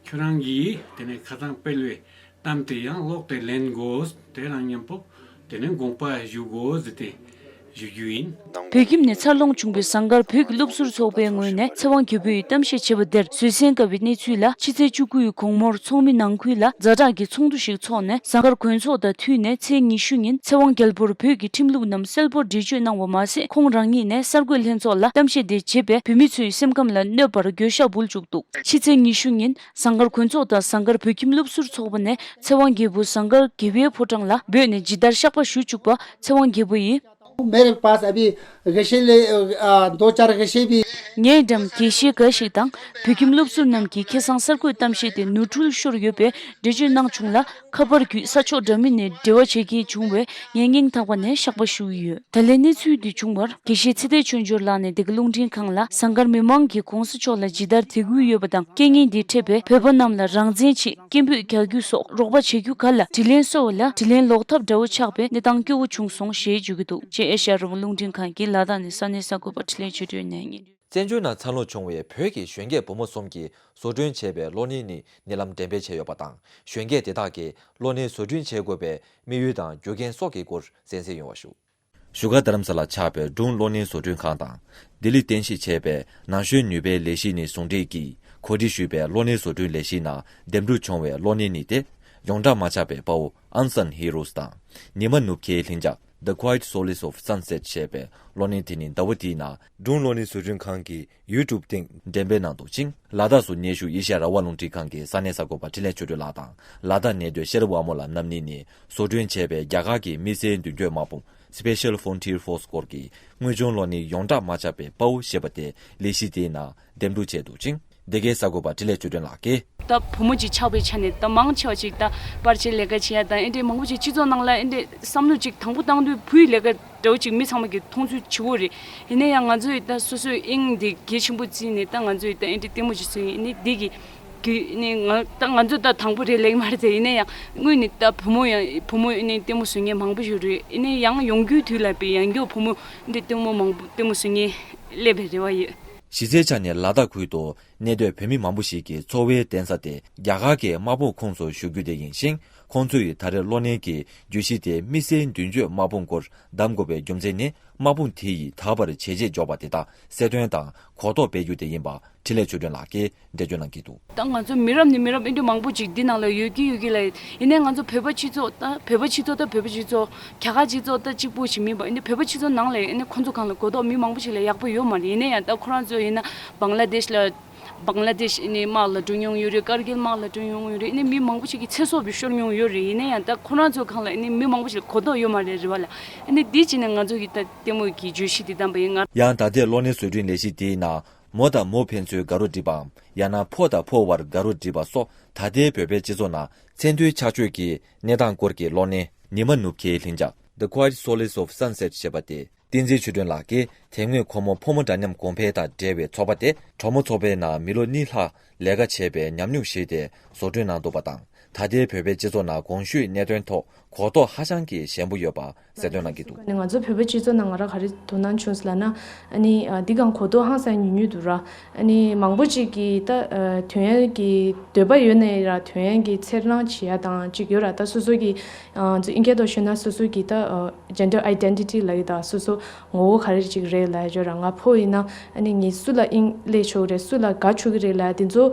ཁྱོད་རང་གིས་དེ་ནས་ཁ་སང་སྤེལ་བའི་གཏམ་དེ་ཡང་ཀློག་སྟེ་ལེན་དགོས། དེ་རང་མཉམ་པོ་དེ་ནས་དགོངས་པ་ཞུ་དགོས་ཟེར་ཏེ་ཞུ་རྒྱུ་ཡིན། བོད་ཁྱིམ་ནས་འཚར་ལོངས་བྱུང་བའི་ཟངས་དཀར་བོད་ཀྱི་སློབ་ཟུར་ཚོགས་པའི་ངོས་ནས་ཚེ་དབང་རྒྱལ་པོ་ཡི་གཏམ་བཤད་བྱས་པ་དེར་བཟོད་བསྲན་དཀའ་བའི་གནས་ཚུལ་ལ་ཕྱི་ཚེས་བཅུ་དགུ་ཡི་དགོང་མོར་ཚོགས་མི་ནང་ཁུལ་ལ་ཛ་དྲག་གི་ཚོགས་འདུ་ཞིག་འཚོགས་ནས་ཟངས་དཀར་དགོན་ཚོགས་དང་མཐུད་ནས་ཚེས་ཉི་ཤུ་ཉིན་ཚེ་དབང་རྒྱལ་པོར་བོད་ཀྱི་ཁྲིམས་ལུགས་རྣམས་གསལ་པོར་འགྲེལ་བརྗོད་གནང་བ་མ་ཟད་ཁོང་རང་ཉིད་ནས་གསར་འགོད་ལྷན་ཚོགས་ལ་གཏམ་བཤད་དེ་བྱས་པས་བོད་མི་ཚོའི་སེམས་ཁམས་ལ་གནོད་པར་འགྱོད་བཤགས་འབུལ་བཅུག་འདུག་ཕྱི་ཚེས་ཉི་ཤུ་ཉིན་ཟངས་དཀར་དགོན་ཚོགས་དང་ཟངས་དཀར་བོད་ཁྱིམ་སློབ་ཟུར་ཚོགས་པ་ནས་ཚེ་དབང་རྒྱལ་པོ་ཟངས་དཀར་དགེ་བའི་ཕོ་བྲང་ལ་འབོད་ནས་ཇི་ལྟར་བཤགས་པ་ཞུ་བཅུག་པ་ཚེ་དབང་རྒྱལ་པོ་ཡིས། मेरे पास अभी गशे ले दो चार गशे भी ངའི་འགྲམ་དགེ་བཤེས་འགའ་ཞིག་དང་བོད་ཁྱིམ་སློབ་ཟུར་རྣམས་ཀྱིས་ཁ་སང་གསར་འགོད་གཏམ་བཤད་དེ་ནོར་འཁྲུལ་ཤོར་ཡོད་པའི་འགྲེལ་བརྗོད་གནང་བྱུང་ལ་ཁ་པར་བརྒྱུད་ས་ཕྱོགས་འདྲ་མིན་ནས་འབྲེལ་བ་བྱེད་མཁན་བྱུང་བས་ངས་སྙིང་ཐག་པ་ནས་བཤགས་པ་ཞུ་གི་ཡོད། ད་ལན་གནས་ཚུལ་འདི་བྱུང་བར་དགེ་བཤེས་ཚེ་བརྟན་ཆོས་འབྱོར་ལགས་ནས་འདི་ག་རླུང་འཕྲིན་ཁང་ལ་ཟངས་དཀར་མི་མང་གིས་གོང་ས་མཆོག་ལ་ཇི་ལྟར་དད་གུས་ཡོད་པ་དང་རྐྱེན་ངན་འདི་འཕྲད་པའི་བོད་པ་རྣམས་ལ་རང་བཙན་ཆེད་སྐད་འབོད་རྒྱག་རྒྱུ་སོགས་རོགས་པ་བྱེད་རྒྱུ་ག་ལ་དྲིན་ལན་གསོ་བ་ལ་དྲིན་ལན་ལོག་ཐབས་འདྲ་བོ་ཆགས་པའི་གནས་སྟངས་སྐྱོ་བོ་བྱུང་སོང་ཞེས་བརྗོད་ཀྱི་འདུག་ཅེས་ཨེ་ཤ་ཡ་རང་དབང་རླུང་འཕྲིན་ཁང་གིས་ལ་དྭགས་ནས་ས་གནས་གསར་འགོད་པ་འཕྲིན་ལས་ཆོས་སྒྲོན་ནས་སྙན། བཙན་བྱོལ་ནང་འཚར་ལོངས་བྱུང་བའི་བོད་ཀྱི་གཞོན་སྐྱེས་བུ་མོ་གསུམ་གྱིས་བཟོ་སྐྲུན་བྱས་པའི་གློག་བརྙན་ནི་ཉེ་ལམ་འགྲེམས་སྤེལ་བྱས་ཡོད་པ་དང་། གཞོན་སྐྱེས་དེ་དག་གིས་གློག་བརྙན་བཟོ་སྐྲུན་བྱེད་དགོས་པའི་དམིགས་ཡུལ་དང་རྒྱུ་རྐྱེན་སོགས་ཀྱི་སྐོར་གསན་གཟིགས་ཡོང་བ་ཞུ། བཞུགས་སྒར་རྡ་རམ་ས་ལར་ཆགས་པའི་སྒྲུང་གློག་བརྙན་བཟོ་སྐྲུན་ཁང་དང་། ལྡི་ལི་རྟེན་གཞི་བྱས་པའི་ན་གཞོན་ནུས་པའི་ལས་གཞི་ནས་ཟུང་འབྲེལ་གྱིས་གོ་སྒྲིག་ཞུས་པའི་གློག་བརྙན་བཟོ་སྐྲུན་ལས་གཞིའི་ནང་འདེམས་སྒྲུག་བྱུང་བའི་གློག་བརྙན་ནི་སྟེ། ཡོངས་གྲགས་མ་ཆགས་པའི་དཔའ་བོ་Unsung Heroes དང་། ཉི་མ་ནུབ་ཁའི་ལྷིང་འཇགས་The Quiet Solace of Sunset ཞེས་པའི་གློག་བརྙན་དེ་ནི་ཟླ་བ་འདིའི་ནང་སྒྲུང་གློག་བརྙན་བཟོ་སྐྲུན་ཁང་གི་ཡུ་ཊུབ་སྟེང་འགྲེམས་སྤེལ་གནང་འདུག་ཅིང་། ལ་དྭགས་སུ་སྙན་ཞུ་ཨེ་ཤ་ཡ་རང་དབང་རླུང་འཕྲིན་ཁང་གི་ས་གནས་གསར་འགོད་པ་འཕྲིན་ལས་ཆོས་སྒྲོན་ལགས་དང་ལ་དྭགས་གནས་སྡོད་ཤེས་རབ་དབང་མོ་ལགས་རྣམ་གཉིས་ནས་བཟོ་སྐྲུན་བྱས་པའི་རྒྱ་གར་གྱི་དམིགས་བསལ་མདུན་སྐྱོད་དམག་དཔུང་Special Frontier Force སྐོར་གྱི་དངོས་བྱུང་གློག་བརྙན་ཡོངས་གྲགས་མ་ཆགས་པའི་དཔའ་བོ་ཞེས་པ་དེ་ལས་གཞི་དེའི་ནང་འདེམས་སྒྲུག་བྱས་འདུག་ཅིང་། འདི་གའི་གསར་འགོད་པ་འཕྲིན་ལས་ཆོས་སྒྲོན་ལགས་ཀྱིས། ད་བུ་མོ་ཅིག་ཆགས་པའི་ཆ་ནས་ད་མང་ཆེ་བ་ཅིག་ད་པར་ཆས་ལས་ཀ་བྱེད་ཡ་དང་ཨེ་འདྲའི་མང་པོ་ཅིག་སྤྱི་ཚོགས་ནང་ལ་ཨེ་འདྲའི་བསམ་བློ་ཅིག་དང་པོ་བཏང་དུས་བུའི་ལས་ཀ་འདྲ་བོ་ཅིག་མི་ཚང་མ་གི་མཐོང་ཚུལ་ཆེ་བོ་རེད། ཡིན་ན་ཡང་ང་ཚོ་ཡི་ད་སོ་སོའི་དབྱིངས་འདི་གལ་ཆེན་པོ་བརྩིས་ནས་ད་ང་ཚོ་ཡི་ད་ཨེ་འདྲའི་ལྟད་མོ་ཅིག་བཟོས་ཡིན་ནི་འདི་གི་གི་ནི་ང་ད་ང་ཚོ་ད་དང་པོ་རེད་ལེགས་མ་རེད་དེ། ཡིན་ན་ཡང་དངོས་ནས་ད་བུ་མོ་ཡང་བུ་མོ་ཨེ་ནི་ལྟད་མོ་བཟོ་མཁན་མང་པོ་ཞིག་རེད། ཡིན་ན་ཡང་ཡོང་རྒྱུའི་དུས་ལ་བས་ཡང་སྐྱོ་བུ་མོ་འདི་ལྟད་མོ་མང་པོ་ལྟད་མོ་བཟོ་མཁན་སླེབས་པའི་རེ་བ་ཡོད། གཞི་རྩའི་ཆ་ནས་ལ་དྭགས་ཁུལ་དུ་གནས་སྡོད་བོད་མི་མང་པོ་ཞིག་གི་འཚོ་བའི་རྟེན་ས་དེ་རྒྱ་གར་གྱི་དམག་དཔུང་ཁོངས་སུ་ཞུགས་རྒྱུ་དེ་ཡིན་ཞིང་། ཁོང་ཚོས་ད་རེས་གློག་བརྙན་གྱི་བརྗོད་གཞི་དེ་དམིགས་བསལ་མདུན་སྐྱོད་དམག་དཔུང་སྐོར་བདམས་དགོས་པའི་རྒྱུ་མཚན་ནི་དམག་དཔུང་དེ་ཡིས་ད་བར་བྱས་རྗེས་འཇོག་པ་དེ་དག་གསལ་སྟོན་དང་གོ་རྟོགས་སྤེལ་རྒྱུ་དེ་ཡིན་པ་འཕྲིན་ལས་ཆོས་སྒྲོན་ལགས་ཀྱིས་འགྲེལ་བརྗོད་གནང་གི་འདུག་ད་ང་ཚོ་མི་རབས་ནས་མི་རབས་ཨེ་འདྲ་མང་པོ་ཅིག་འདི་ནང་ལ་ཡོད་ཀྱི་ཡོད་ཀྱི་ལ། ཡིན་ནའི་ང་ཚོ་བོད་པ་སྤྱི་ཚོགས་ད་བོད་པ་སྤྱི་ཚོགས་ད་བོད་པ་སྤྱི་ཚོགས་རྒྱ་གར་སྤྱི་ཚོགས་ད་གཅིག་པུ་ཞིག་མིན་པ། ཨེ་འདྲ་བོད་པ་སྤྱི་ཚོགས་ནང་ལ་ཨེ་འདྲ་ཁོང་ཚོ་གང་ལ་གོ་རྟོགས་མི་མང་པོ་ཞིག་ལ་ཡག་པོ་ཡོད་མ་རེད། ཡིན་ན་ཡང་ད་ཁོ་རང་ཚོ་ཡིན་ན་བང་ལ་དེཤ་ལ་བང་ལ་དེཤ་ཨེ་ནི་དམག་ལ་འགྲོ་མྱོང་ཡོད་རེད། ཀར་གིལ་དམག་ལ་འགྲོ་མྱོང་ཡོད་རེད། ཨེ་ནི་མི་མང་པོ་ཞིག་གི་ཚེ་སྲོག་བི་ཤོར་མྱོང་ཡོད་རེད། ཡིན་ན་ཡང་ད་ཁོ་རང་ཚོ་གང་ལ་ཨེ་ནི་མི་མང་པོ་ཞིག་ལ་གོ་རྟོགས་ཡོད་མ་རེད་རེད་བ་ལ། ཨེ་ནི་འདི་བྱས་ནས་ང་ཚོ་གི་ད་ལྟད་མོ་གི་བརྗོད་གཞི་འདི་བདམས་པ་ཡིན། ང་ཡང་ད་ལྟའི་གློག་བརྙན་བཟོ་སྐྲུན་ལས་གཞི་དེའི་ནང་མོ་དང་མོ་ཕན་ཚུན་དགའ་རོགས་སྒྲིག་པའམ་ཡང་ན་ཕོ་དང་ཕོ་བར་དགའ་རོགས་སྒྲིག་པ་སོགས་ད་ལྟའི་བོད་པའི་སྤྱི་ཚོགས་ནང་མཚན་མཐུན་ཆགས་སྤྱོད་ཀྱི་གནས་སྟངས་སྐོར་གྱི་གློག་བརྙན་ཉི་མ་ནུབ་ཁའི་ལྷིང་འཇགས། The Quiet Solace of Sunset ཞེས་པ་སྟེ། བསྟན་འཛིན་ཆོས་སྒྲོན་ལགས་ཀྱིས་དེ་སྔོན་ཁོ་མོ་ཕོ་མོ་འདྲ་མཉམ་གོང་འཕེལ་དང་འབྲེལ་བའི་ཚོགས་པ་དེ་གྲོགས་མོ་ཚོགས་པའི་ནང་མི་ལོ་གཉིས་ལྷག་ལས་ཀ་བྱས་པའི་ཉམས་མྱོང་བཞེས་ཏེ་བཟོ་སྐྲུན་གནང་འདུག་པ་དང་། ད་ལྟའི་བོད་པའི་སྤྱི་ཚོགས་ནང་གོང་ཞུས་གནད་དོན་ཐོག་གོ་རྟོགས་ཧ་ཅང་གི་ཞན་པོ་ཡོད་པ་གསལ་སྟོན་གནང་གི་འདུག་ང་ཚོ་བོད་པའི་སྤྱི་ཚོགས་ནང་ང་རང་ག་རེ་དོ་སྣང་བྱུང་ཟེར་ལབ་ན། ཨ་ནི་ཨ་འདི་གང་གོ་རྟོགས་ཧང་སང་ཉུང་ཉུང་འདུག་ར། ཨ་ནི་མང་པོ་ཅིག་གིས་ད་ཨ་དོན་ཡོད་ཀྱི་འདོད་པ་ཡོད་ནའི་ར་དོན་ཡོད་ཀྱི་འཚེར་སྣང་བྱེད་ཡ་དང་ཅིག་ཡོད་ར། ད་སོ་སོ་གི་ཨ་ཨིན་སྐད་ཐོག་ཤོད་ན་སོ་སོ་གི་ད་ཨ་gender identity ལབ་ཡ་ད་སོ་སོ་ངོ་བོ་ག་རེ་ཅིག་རེད་ལབ་ཡ་ཡོད་ར། ང་ཕོ་ཡིན་ན་ཨ་ནི་ངས་སུ་ལ་དབྱིངས་སླེབས་ཆོག་གི་རེད། སུ་ལ་དགའ་ཆོག་གི་རེད་ལབ་ཡ་དེ་ཚོ་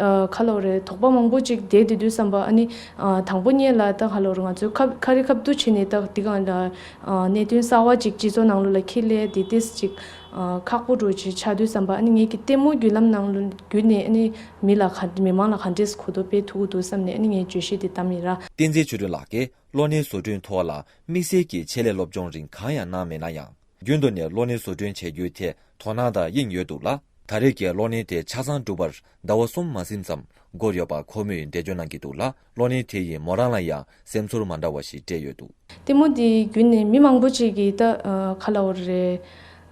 ཨ་ག་ལབ་རེད། དོགས་པ་མང་པོ་ཅིག་བསྡད་དེ་དུས་ཙམ་པ་ཨ་ནི་ཨ་དང་པོ་ཉིད་ལ་ད་ག་ལབ་རེད། ང་ཚོའི་ཁ་ཁ་རི་ཁ་ཐུག་བྱས་ནས་ད་འདི་གང་ལ་ཨ་གནད་དོན་གསར་བ་ཅིག་སྤྱི་ཚོགས་ནང་ལོགས་ལ་འཁྱེར་སླེབས་དེ་ཏིས་ཅིག་ཨ་ཁག་པོ་འདྲ་ཅིག་ཆགས་དུས་ཙམ་པ་ཨ་ནི་ངེད་ཀྱི་ལྟད་མོ་བརྒྱུད་ལམ་ནང་ལོ་བརྒྱུད་ནས་ཨ་ནི་མི་ལ་ག་མི་མང་ལ་ག་འདྲས་གོ་རྟོགས་སྤེལ་ཐུབ་ཀྱི་འདུག་བསམ་ནས་ཨ་ནི་ངས་བརྗོད་གཞི་དེ་བདམས་ཡིན་ར། བསྟན་འཛིན་ཆོས་སྒྲོན་ལགས་ཀྱིས་གློག་བརྙན་བཟོ་སྐྲུན་ཐོག་ལ་དམིགས་བསལ་གྱི་ཆེད་ལས་སློབ་སྦྱོང་རིང་གང་ཡང་གནང་མེད་ན་ཡང་། རྒྱུན་དུ་ནས་གློག་བརྙན་བཟོ་སྐྲུན་བྱེད་རྒྱུའི་ཐད་དོ་སྣང་དང་དབྱིངས་ཡོད་འདུག་ལ། ད་རེས་ཀྱི་གློག་བརྙན་དེ་ཆ་ཚང་འགྲུབ་པར་ཟླ་བ་གསུམ་མ་ཟིན་ཙམ་འགོར་ཡོད་པ་ཁོ་མོས་འགྲེལ་བརྗོད་གནང་གི་འདུག་ལ། གློག་བརྙན་དེ་ཡིས་མོ་རང་ལ་ཡང་སེམས་ཚོར་མ་འདྲ་བ་ཞིག་སྤྲད་ཡོད་འདུག་ལྟད་མོ་དེ་བརྒྱུད་ནས་མི་མང་པོ་ཅིག་གིས་ད་ཨ་ག་ལབ་དགོས་རེད།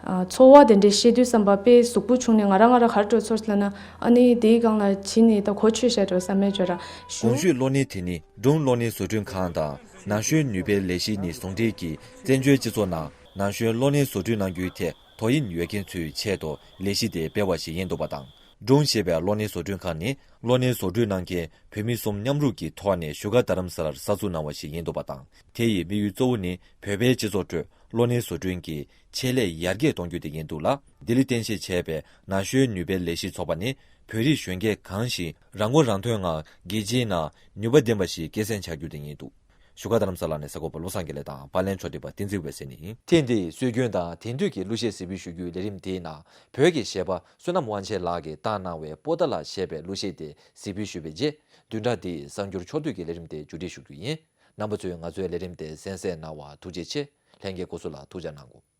ཨ་ཚོར་བ་དེ་འདྲས་བཤད་དུས་ཙམ་པ་དཔེ་གཟུགས་པོ་ཕྱུང་ནས་ང་རང་ང་རང་ག་རེ་འདྲ་ཚོར་ལབ་ན། ཨ་ནི་དེའི་སྒང་ལ་ཕྱིན་ནས་ད་གོ་ཆོད་བཤད་འགྲོ་བསམ་མེད་འགྲོ་ར་ཞུ། གོང་ཞུས་གློག་བརྙན་དེ་ནི་སྒྲུང་གློག་བརྙན་བཟོ་སྐྲུན་ཁང་དང་ན་གཞོན་ནུས་པའི་ལས་གཞི་ནས་ཟུང་འབྲེལ་གྱིས་བཙན་བྱོལ་སྤྱི་ཚོགས་ནང་ན་གཞོན་གློག་བརྙན་བཟོ་སྐྲུན་གནང་རྒྱུའི་ཐད་དོ་དབྱིངས་ཡོད་མཁན་ཚོའི་ཆེད་དུ་ལས་གཞི་དེ་སྤེལ་བ་ཞིག་ཡིན་འདུག་པ་དང་། སྒྲུང་ཞེས་པའི་གློག་བརྙན་བཟོ་སྐྲུན་ཁང་ནི་གློག་བརྙན་བཟོ་སྐྲུན་གནང་མཁན་བོད་མི་གསུམ་མཉམ་རུབ་ཀྱི་ཐོག་ནས་བཞུགས་སྒར་རྡ་རམ་ས་ལར་གསར་འཛུགས་གནང་བ་ཞིག་ཡིན་འདུག་པ་དང་། དེ་ཡི་དམིགས་ཡུལ་གཙོ་བོ་ནི་བོད་པའི་སྤྱི་ཚོགས་ཁྲོད་གློག་བརྙན་བཟོ་སྐྲུན་གྱི་ཆེད་ལས་ཡར་རྒྱས་གཏོང་རྒྱུ་དེ་ཡིན་འདུག་ལ། ལྡི་ལི་རྟེན་གཞི་བྱས་པའི་ན་གཞོན་ནུས་པའི་ལས་གཞི་ཚོགས་པ་ནི་བོད་རིགས་གཞོན་སྐྱེས་གང་ཞིག་རང་མགོ་རང་ཐོན་ངང་རྒྱལ་སྤྱིའི་ནང་ནུས་པ་ལྡན་པ་ཞིག་སྐྱེད་སྲིང་བྱ་རྒྱུ་དེ་ཡིན་འདུག་བཞུགས་སྒར་རྡ་རམ་ས་ལ་ནས་གསར་འགོད་པ་བློ་བཟང་དགེ་ལེགས་དང་པར་ལེན་ཕྱོགས་སྒྲིག་པ་བསྟན་འཛིན་འོད་ཟེར་ནས་ཡིན། ཐེངས་འདིའི་སྲོལ་རྒྱུན་དང་དེང་དུས་ཀྱི་གླུ་གཞས་གཟིགས་འབུལ་ཞུ་རྒྱུའི་ལས་རིམ་དེའི་ནང་བོད་ཀྱི་གཞས་པ་བསོད་ནམས་དབང་ཆེན་ལགས་ཀྱིས་བཏང་གནང་བའི་པོ་ཏཱ་ལ་ཞེས་པའི་གླུ་གཞས་དེ་གཟིགས་འབུལ་ཞུས་པའི་རྗེས། བདུན་ཕྲག་འདིའི་གསར་འགྱུར་ཕྱོགས་བསྡུས་ཀྱི་ལས་རིམ་དེ་མཇུག་སྒྲིལ་ཞུ་རྒྱུ་ཡིན། རྣམ་པ་ཚོས་ང་ཚོའི་ལས་རིམ་དེ་གསན་གཟིགས་གནང་བར་ཐུགས་རྗེ་ཆེ། ལྷན་རྒྱས་སྐུ་གཟུགས་ལ་ཐུགས་ཅག་གནང་དགོས།